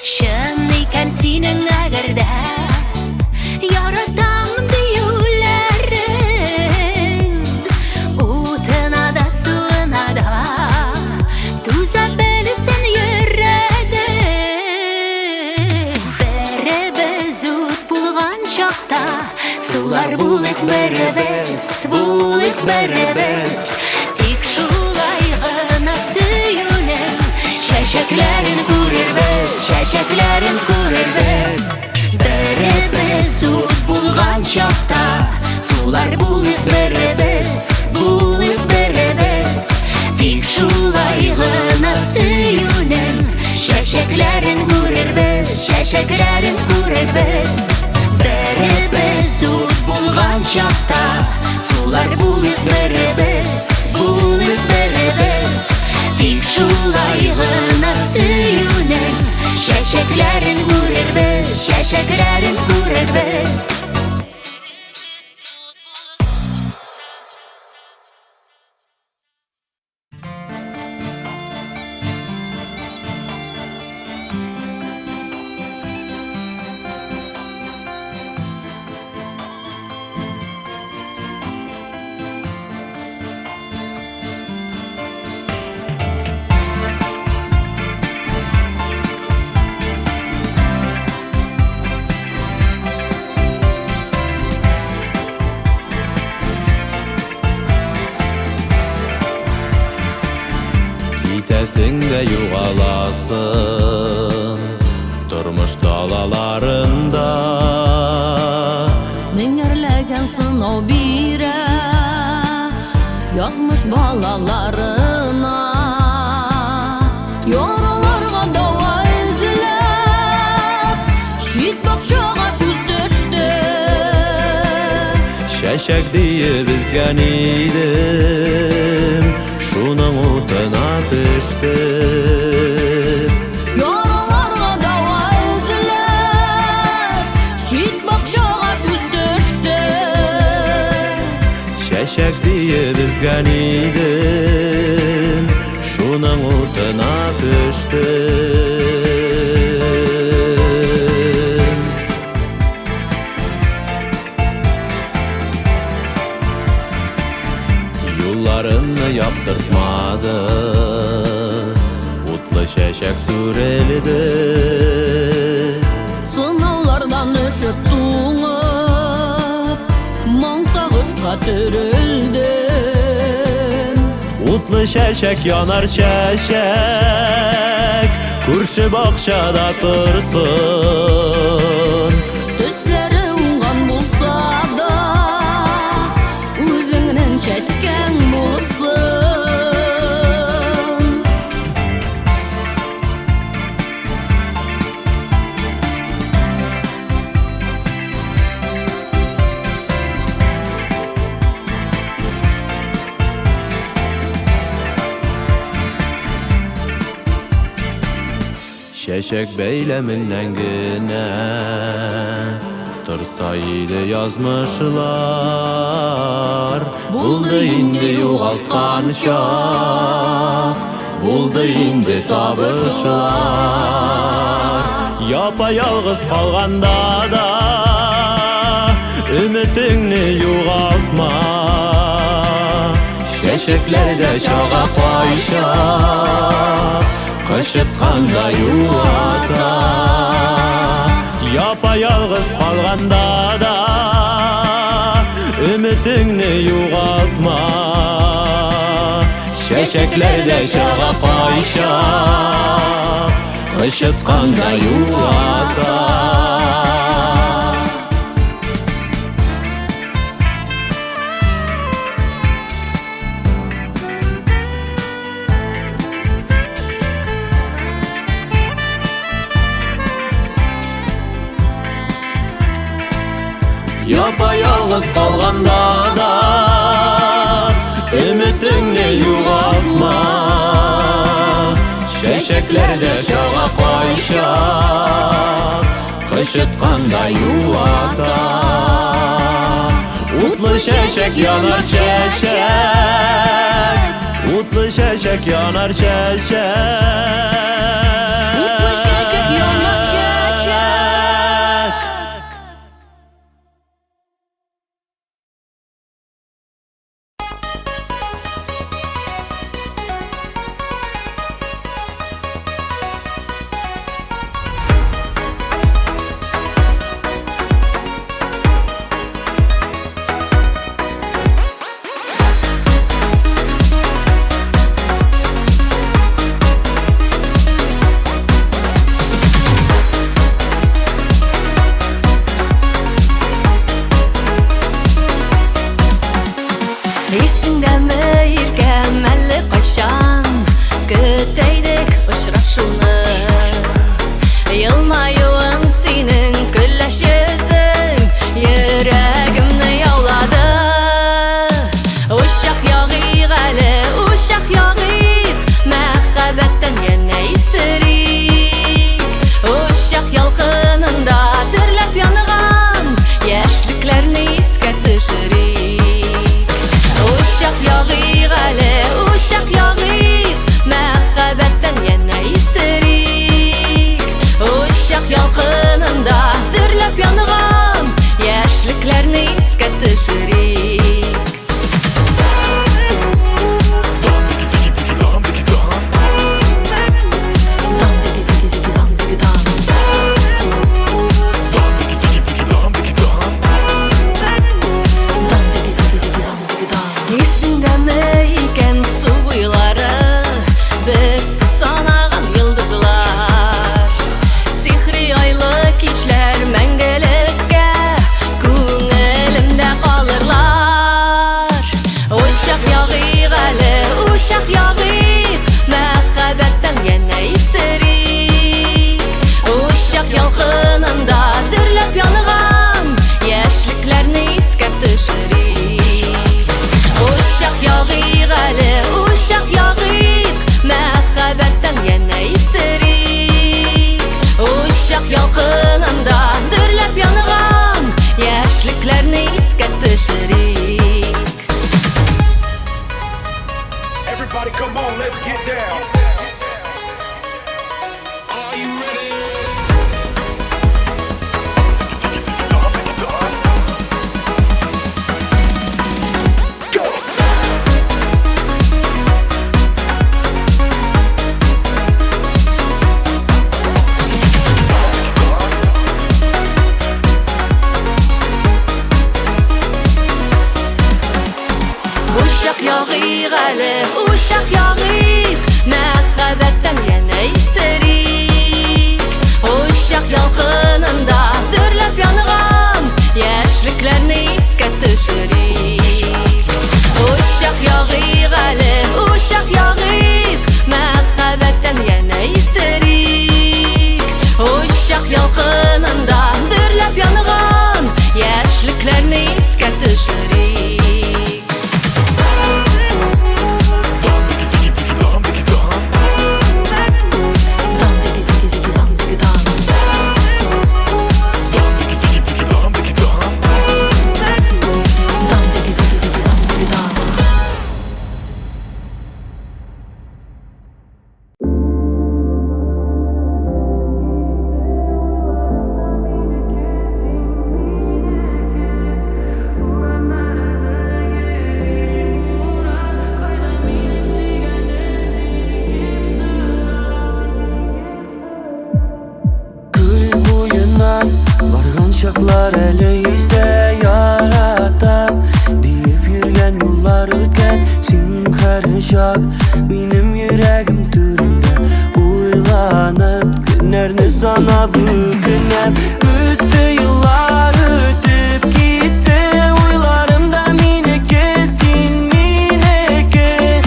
Чын икән синең әгәр дә яратам диюләрең, утына да суына да түзә белсен йөрәгең. Беребез ут булган чакта, сулар булып беребез, булып беребез. Тик шулай гына сөюнең чәчәкләрен күрербез, чәчәкләрен күрербез. Беребез ут булган чакта, сулар булып беребез, булып беребез. Тик шулай гына сөюнең чәчәкләрен күрербез, чәчәкләрен күрербез. Беребез ут булган чакта, сулар булып беребез, булып беребез. Тик шулай гына сөюнең чәчәкләрен күрербез, чәчәкләрен күрербез. Китәсең дә югаласың тормыш далаларында. Меңәрләгән сынау бирә язмыш балаларына. Яраларга дава эзләп, чит бакчага күз төште. Чәчәк диеп өзгән идем, шуның утына төштем. Яраларга дава эзләп, чит бакчага күз төште. Чәчәк диеп өзгән идем, шуның утына төштем. Юлларымны яптыртмады, утлы чәчәк сүрелде. Сынаулардан өшеп туңып, моң сагышка төрелдем. Утлы чәчәк янар чәчәк, күрше бакчада торсын. Төсләре уңган булса да, үзеңнең чәчкәң булсын. Чәчәк бәйләменнән генә торса иде язмышлар. Булды инде югалткан чак, булды инде табышлар. Япа ялгыз калганда да өметеңне югалтма. Чәчәкләр дә чага кайчак, кычытканда юата. Япа ялгыз калганда да өметеңне югалтма. Чәчәкләр дә чага кайчак, кычытканда юата. Япа ялгыз калганда да өметеңне югалтма. Чәчәкләр дә чага кайчак, кычытканда юата. Утлы чәчәк янар чәчәк, утлы чәчәк янар чәчәк. Утлы чәчәк янар чәчәк. Исеңдәме, иркәм, әле кайчан көтә идек очрашуны? Елмаюың синең, көләч йөзең йөрәгемне яулады. Учак ягыйк әле, учак ягыйк, мәхәббәттән янә исерик. Учак ялкынында дөрләп янган яшьлекләрне искә төшерик. Учак ягыйк әле, учак ягыйк, мәхәббәттән янә исерик. Учак ялкынында дөрләп янган яшьлекләрне искә төшерик. Дам диги диги диги дам диги дам. Дам диги диги диги дам диги дам. Исеңдәме икән су буйлары, без санаган йолдызлар? Сихри айлы кичләр мәңгелеккә күңелемдә калырлар. Учак ягыйк әле, учак ягыйк, мәхәббәттән янә исерик. Учак ялкынында дөрләп янган яшьлекләрне искә төшерик. Учак ягыйк әле, учак ягыйк, мәхәббәттән янә исерик. Учак ялкынында дөрләп янган яшьлекләрне искә төшерик. Everybody come on, let's get down. Are you ready? Учак ягыйк әле, учак ягыйк, мәхәббәттән янә исерик. Учак ялкынында дөрләп янган яшьлекләрне искә төшерик. Учак ягыйк әле, учак ягыйк, мәхәббәттән янә исерик. Учак ялкынында дөрләп янган яшьлекләрне искә төшерик. Dam digi digi digi чаклар әле истә, яратам диеп йөргән юллар үткән. Син һәр чак минем йөрәгем түрендә, уйланып көннәрне санап үкенәм. Үтте еллар, үтеп китте, уйларымда минеке, син минеке.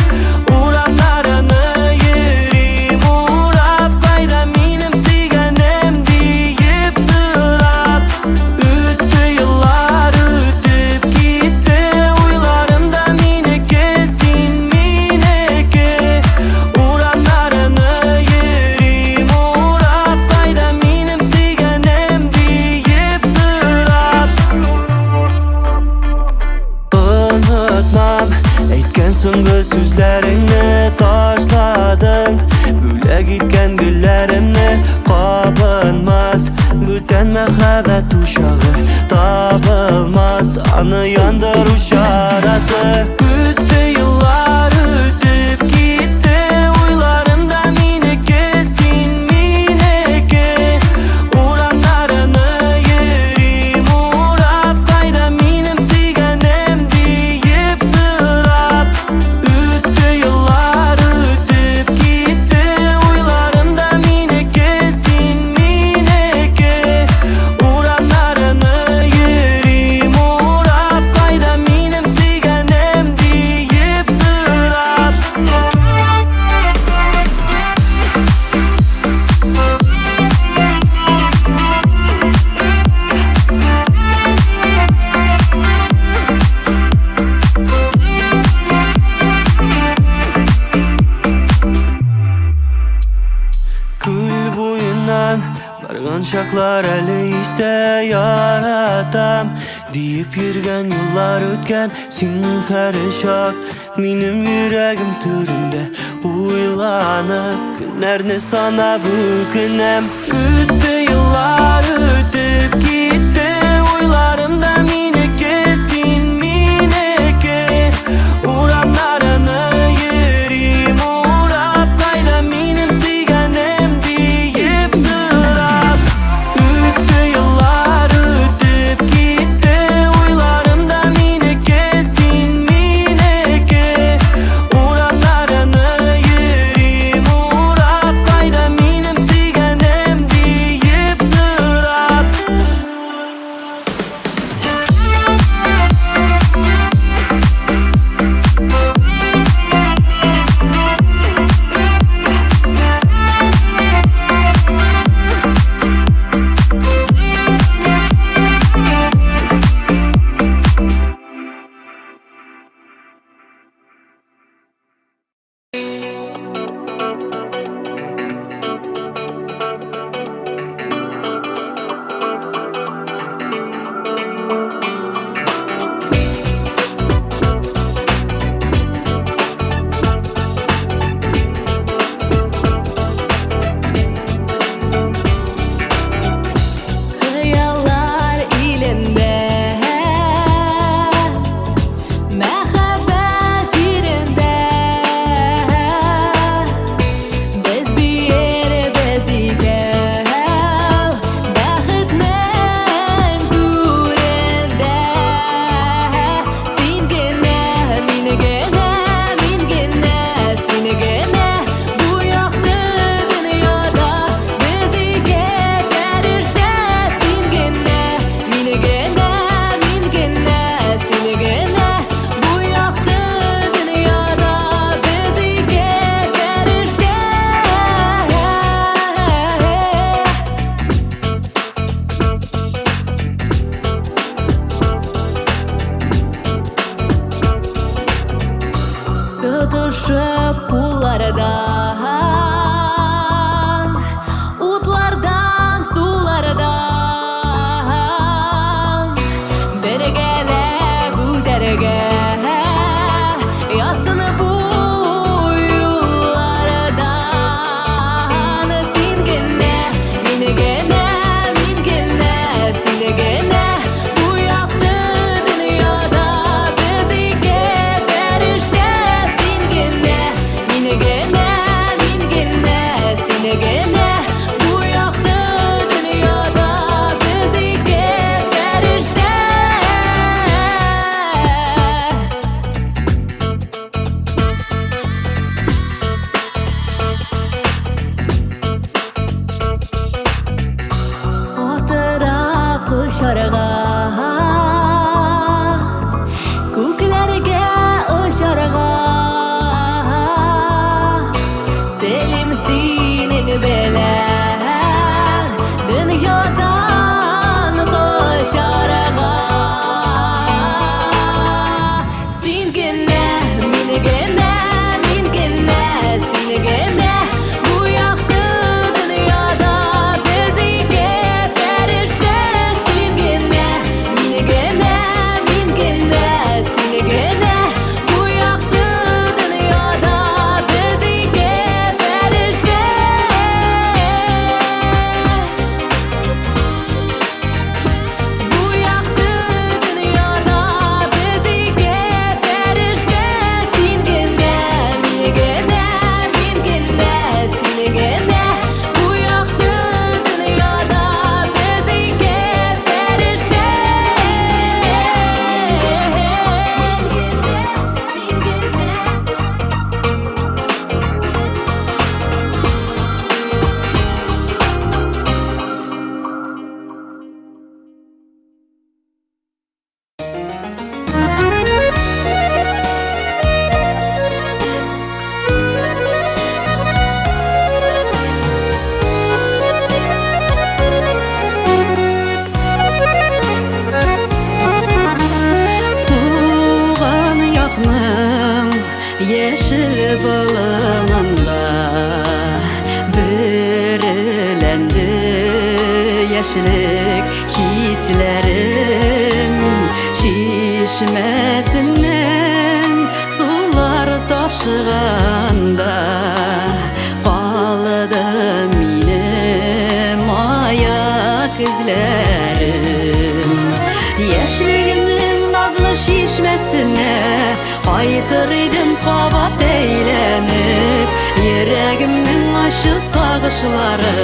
Урамнарны йөрим урап, кайда минем сөйгәнем диеп сорап. Үтте еллар, үтеп китте, уйларымда минеке, син минеке. Урамнарны йөрим урап, кайда минем сөйгәнем диеп сорап. Онытмам әйткән соңгы сүзләреңне, ташладың бүләк иткән гөлләремне. Кабынмас бүтән мәхәббәт учагы, табылмас аны яндыру чарасы. Үтте еллар, үтеп китте, уйларымда минеке, син минеке. Урамнарны йөрим урап, кайда минем сөйгәнем диеп сорап. Үтте еллар, үтеп китте, уйларымда минеке, син минеке. Урамнарны йөрим урап, кайда минем сөйгәнем диеп сорап. Күл буеннан барган чаклар әле истә, яратам диеп йөргән юллар үткән. Син һәр чак минем йөрәгем түрендә, уйланып көннәрне санап үкенәм. Үтте еллар, үтеп китте, уйларымда минеке, син минеке. Урамнарны йөрим урап, кайда минем сөйгәнем диеп сорап. Үтте еллар, үтеп китте, уйларымда минеке, син минеке. Урамнарны йөрим урап, кайда минем сөйгәнем диеп сорап. очарга, күкләргә очарга. Телим синең белән дөньядан качарга. Син генә, мин генә, мин генә, син генә. Бу якты дөньяда без ике фәрештә. Син генә, мин генә, мин генә, син генә. Бу якты дөньяда без ике фәрештә. Бу якты дөньяда без ике фәрештә. Син генә, мин генә, мин генә, син генә. Бу якты дөньяда без ике фәрештә. Мин генә, син генә. Туган якның яшел болынында бөреләнде яшьлек хисләрем. Чишмәсеннән сулар ташыганда калды минем аяк эзләрем. Яшьлегемнең назлы чишмәсенә кайтыр идем кабат әйләнеп. Йөрәгемнең ачы сагышлары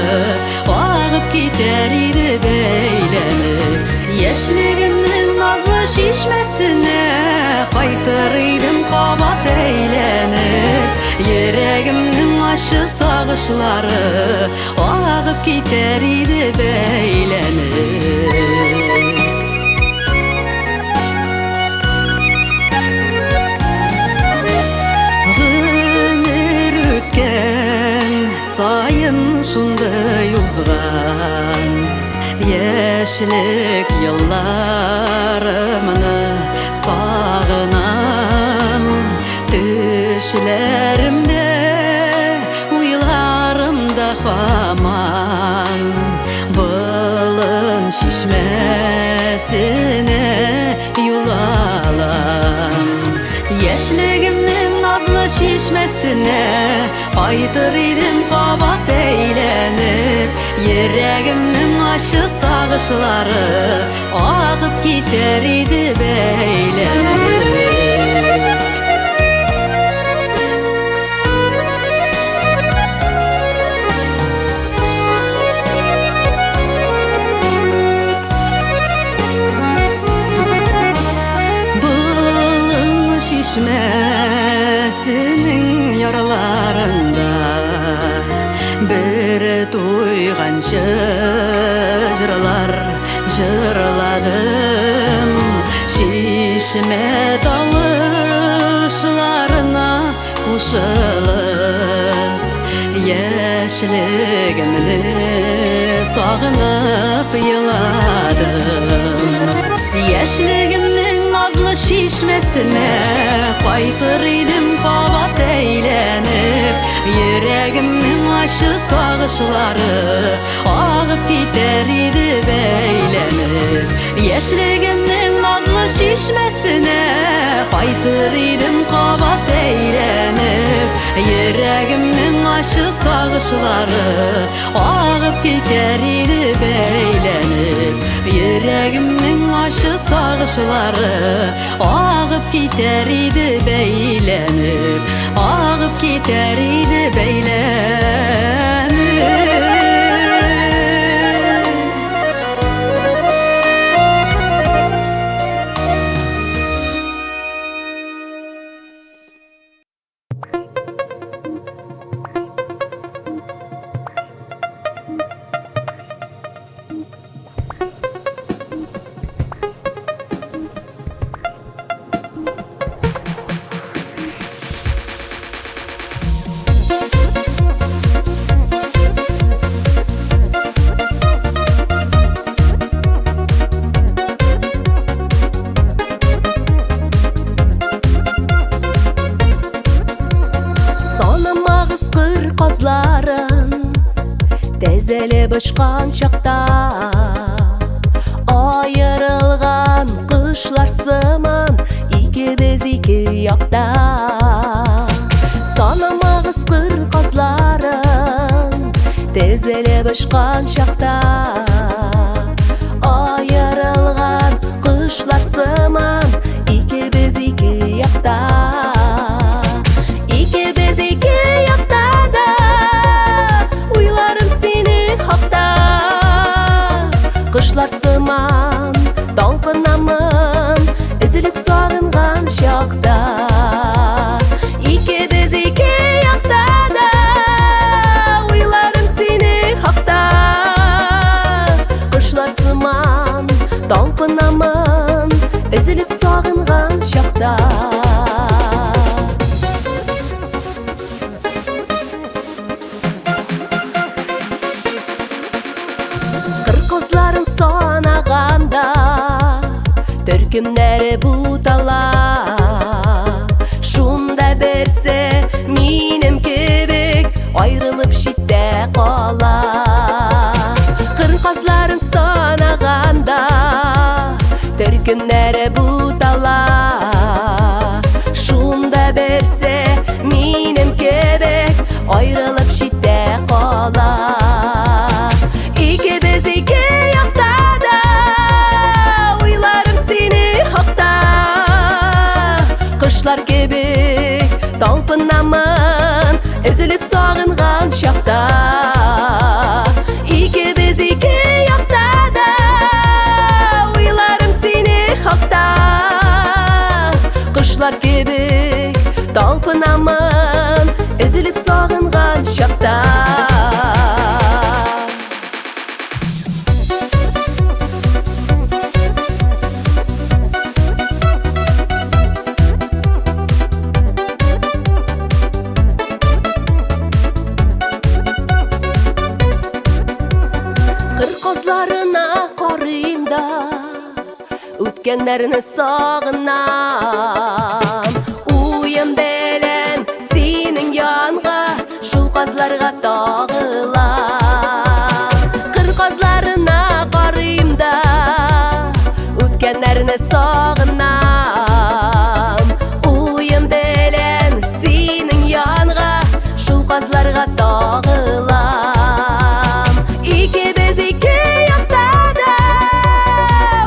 агып китәр иде бәйләнеп. Яшьлегемнең назлы чишмәсенә кайтыр идем кабат әйләнеп. Йөрәгемнең ачы сагышлары агып китәр иде бәйләнеп. Гомер үткән саен шундый узган яшьлек елларымны сагынам. Төшләремдә, уйларымда һаман болын чишмәсенә юл алам. Яшьлегемнең назлы чишмәсенә кайтыр идем кабат әйләнеп. Йөрәгемнең ачы сагышлары агып китәр иде бәйләнеп. Болын чишмәсенең ярларында бер туйганчы җырлар җырладым. Чишмә тавышларына кушылып, яшьлегемне сагынып еладым. Яшьлегемнең назлы чишмәсенә кайтыр идем кабат әйләнеп. Йөрәгемнең ачы сагышлары агып китәр иде бәйләнеп. Яшьлегемнең назлы чишмәсенә кайтыр идем кабат әйләнеп. Йөрәгемнең ачы сагышлары агып китәр иде бәйләнеп. Йөрәгемнең ачы сагышлары агып китәр иде бәйләнеп. Агып китәр иде бәйләнеп. Тезелеп очкан чакта, аерылган кошлар сыман, икебез ике якта. Санамагыз кыр казларын, тезелеп очкан чакта, аерылган кошлар сыман, икебез ике якта. Икебез ике якта да, уйларым синең хакта. Кошлар сыман талпынамын, өзелеп сагынган чакта. Икебез ике якта да, уйларым синең хакта. Кошлар сыман талпынамын, өзелеп сагынган чакта. Кыр казларын санаганда, төркемнәре бутала. Шунда берсе минем кебек аерылып читтә кала. Кыр казларын санаганда, төркемнәре бутала. Шунда берсе минем кебек аерылып читтә кала. Икебез ике якта да, уйларым синең хакта. Кошлар кебек талпынамын, өзелеп сагынган чакта. Икебез ике якта да, уйларым синең хакта. Кошлар кебек талпынамын, өзелеп сагынган чакта. Кыр казларына карыйм да, үткәннәрне сагынам. Уем белән синең янга, шул казларга тагылам. Кыр казларына карыйм да, үткәннәрне сагынам. Уем белән синең янга, шул казларга тагылам. Икебез ике якта да,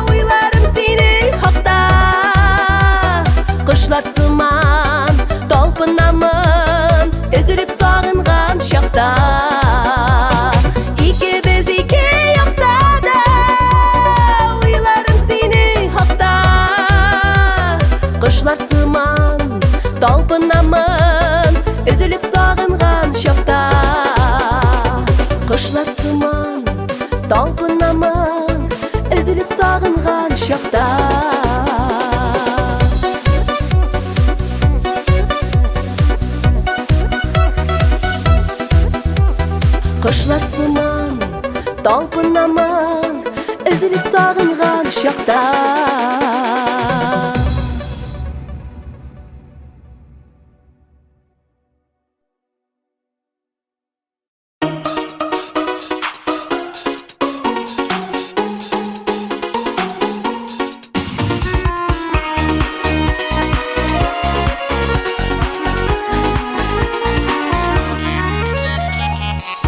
уйларым синең хакта. Кошлар сыман талпынамын, өзелеп сагынган чакта. Икебез ике якта да, уйларым синең хакта. Кошлар сыман талпынамын, өзелеп сагынган чакта. Кошлар сыман талпынамын, өзелеп сагынган чакта. Кошлар сыман талпынамын, өзелеп сагынган чакта.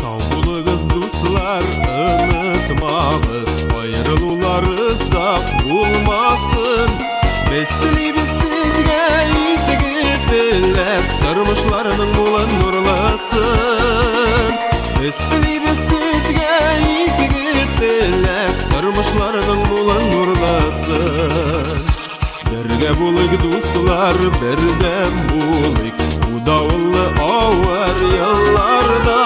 Сау булыгыз, дуслар, онытмагыз, аерылулар озак булмасын. Без телибез сезгә изге теләк, тормышларының мулын нурласын. Без телибез сезгә изге теләк, тормышларының мулын нурласын. Бергә булыйк, дуслар, бердәм булыйк, бу давыллы авыр елларда.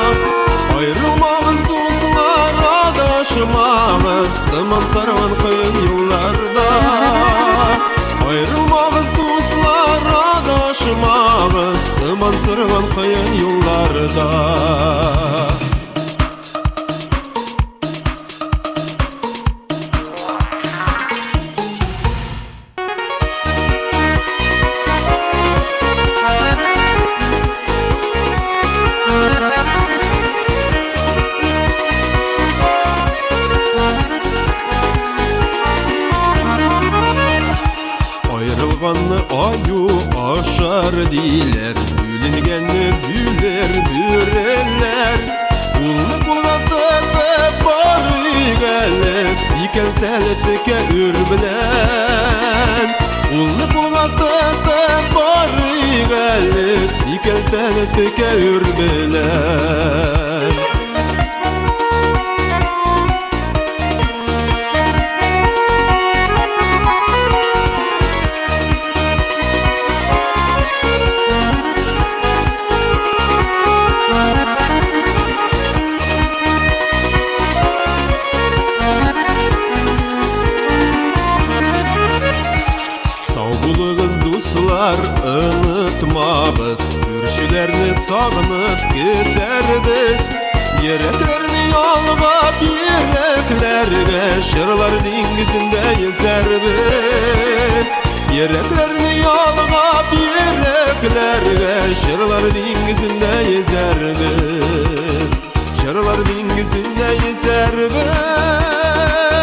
Аерылмагыз, дуслар, адашмагыз, томан сарган кыен юлларда. Аерылмагыз, дуслар, адашмагыз, томан сарган кыен юлларда. Thank you. Ашаганны аю ашар диләр, бүленгәнне бүлер бүреләр. Кулны кулга тотып барыйк әле, сикәлтәле текә үр белән. Кулны кулга тотып барыйк әле, сикәлтәле текә үр белән. Сау булыгыз, дуслар, онытмабыз, күршеләрне сагынып көтәрбез. Йөрәкләрне ялгап йөрәкләргә җырлар диңгезендә йөзәрбез. Йөрәкләрне ялгап йөрәкләргә җырлар диңгезендә йөзәрбез. Җырлар диңгезендә йөзәрбез.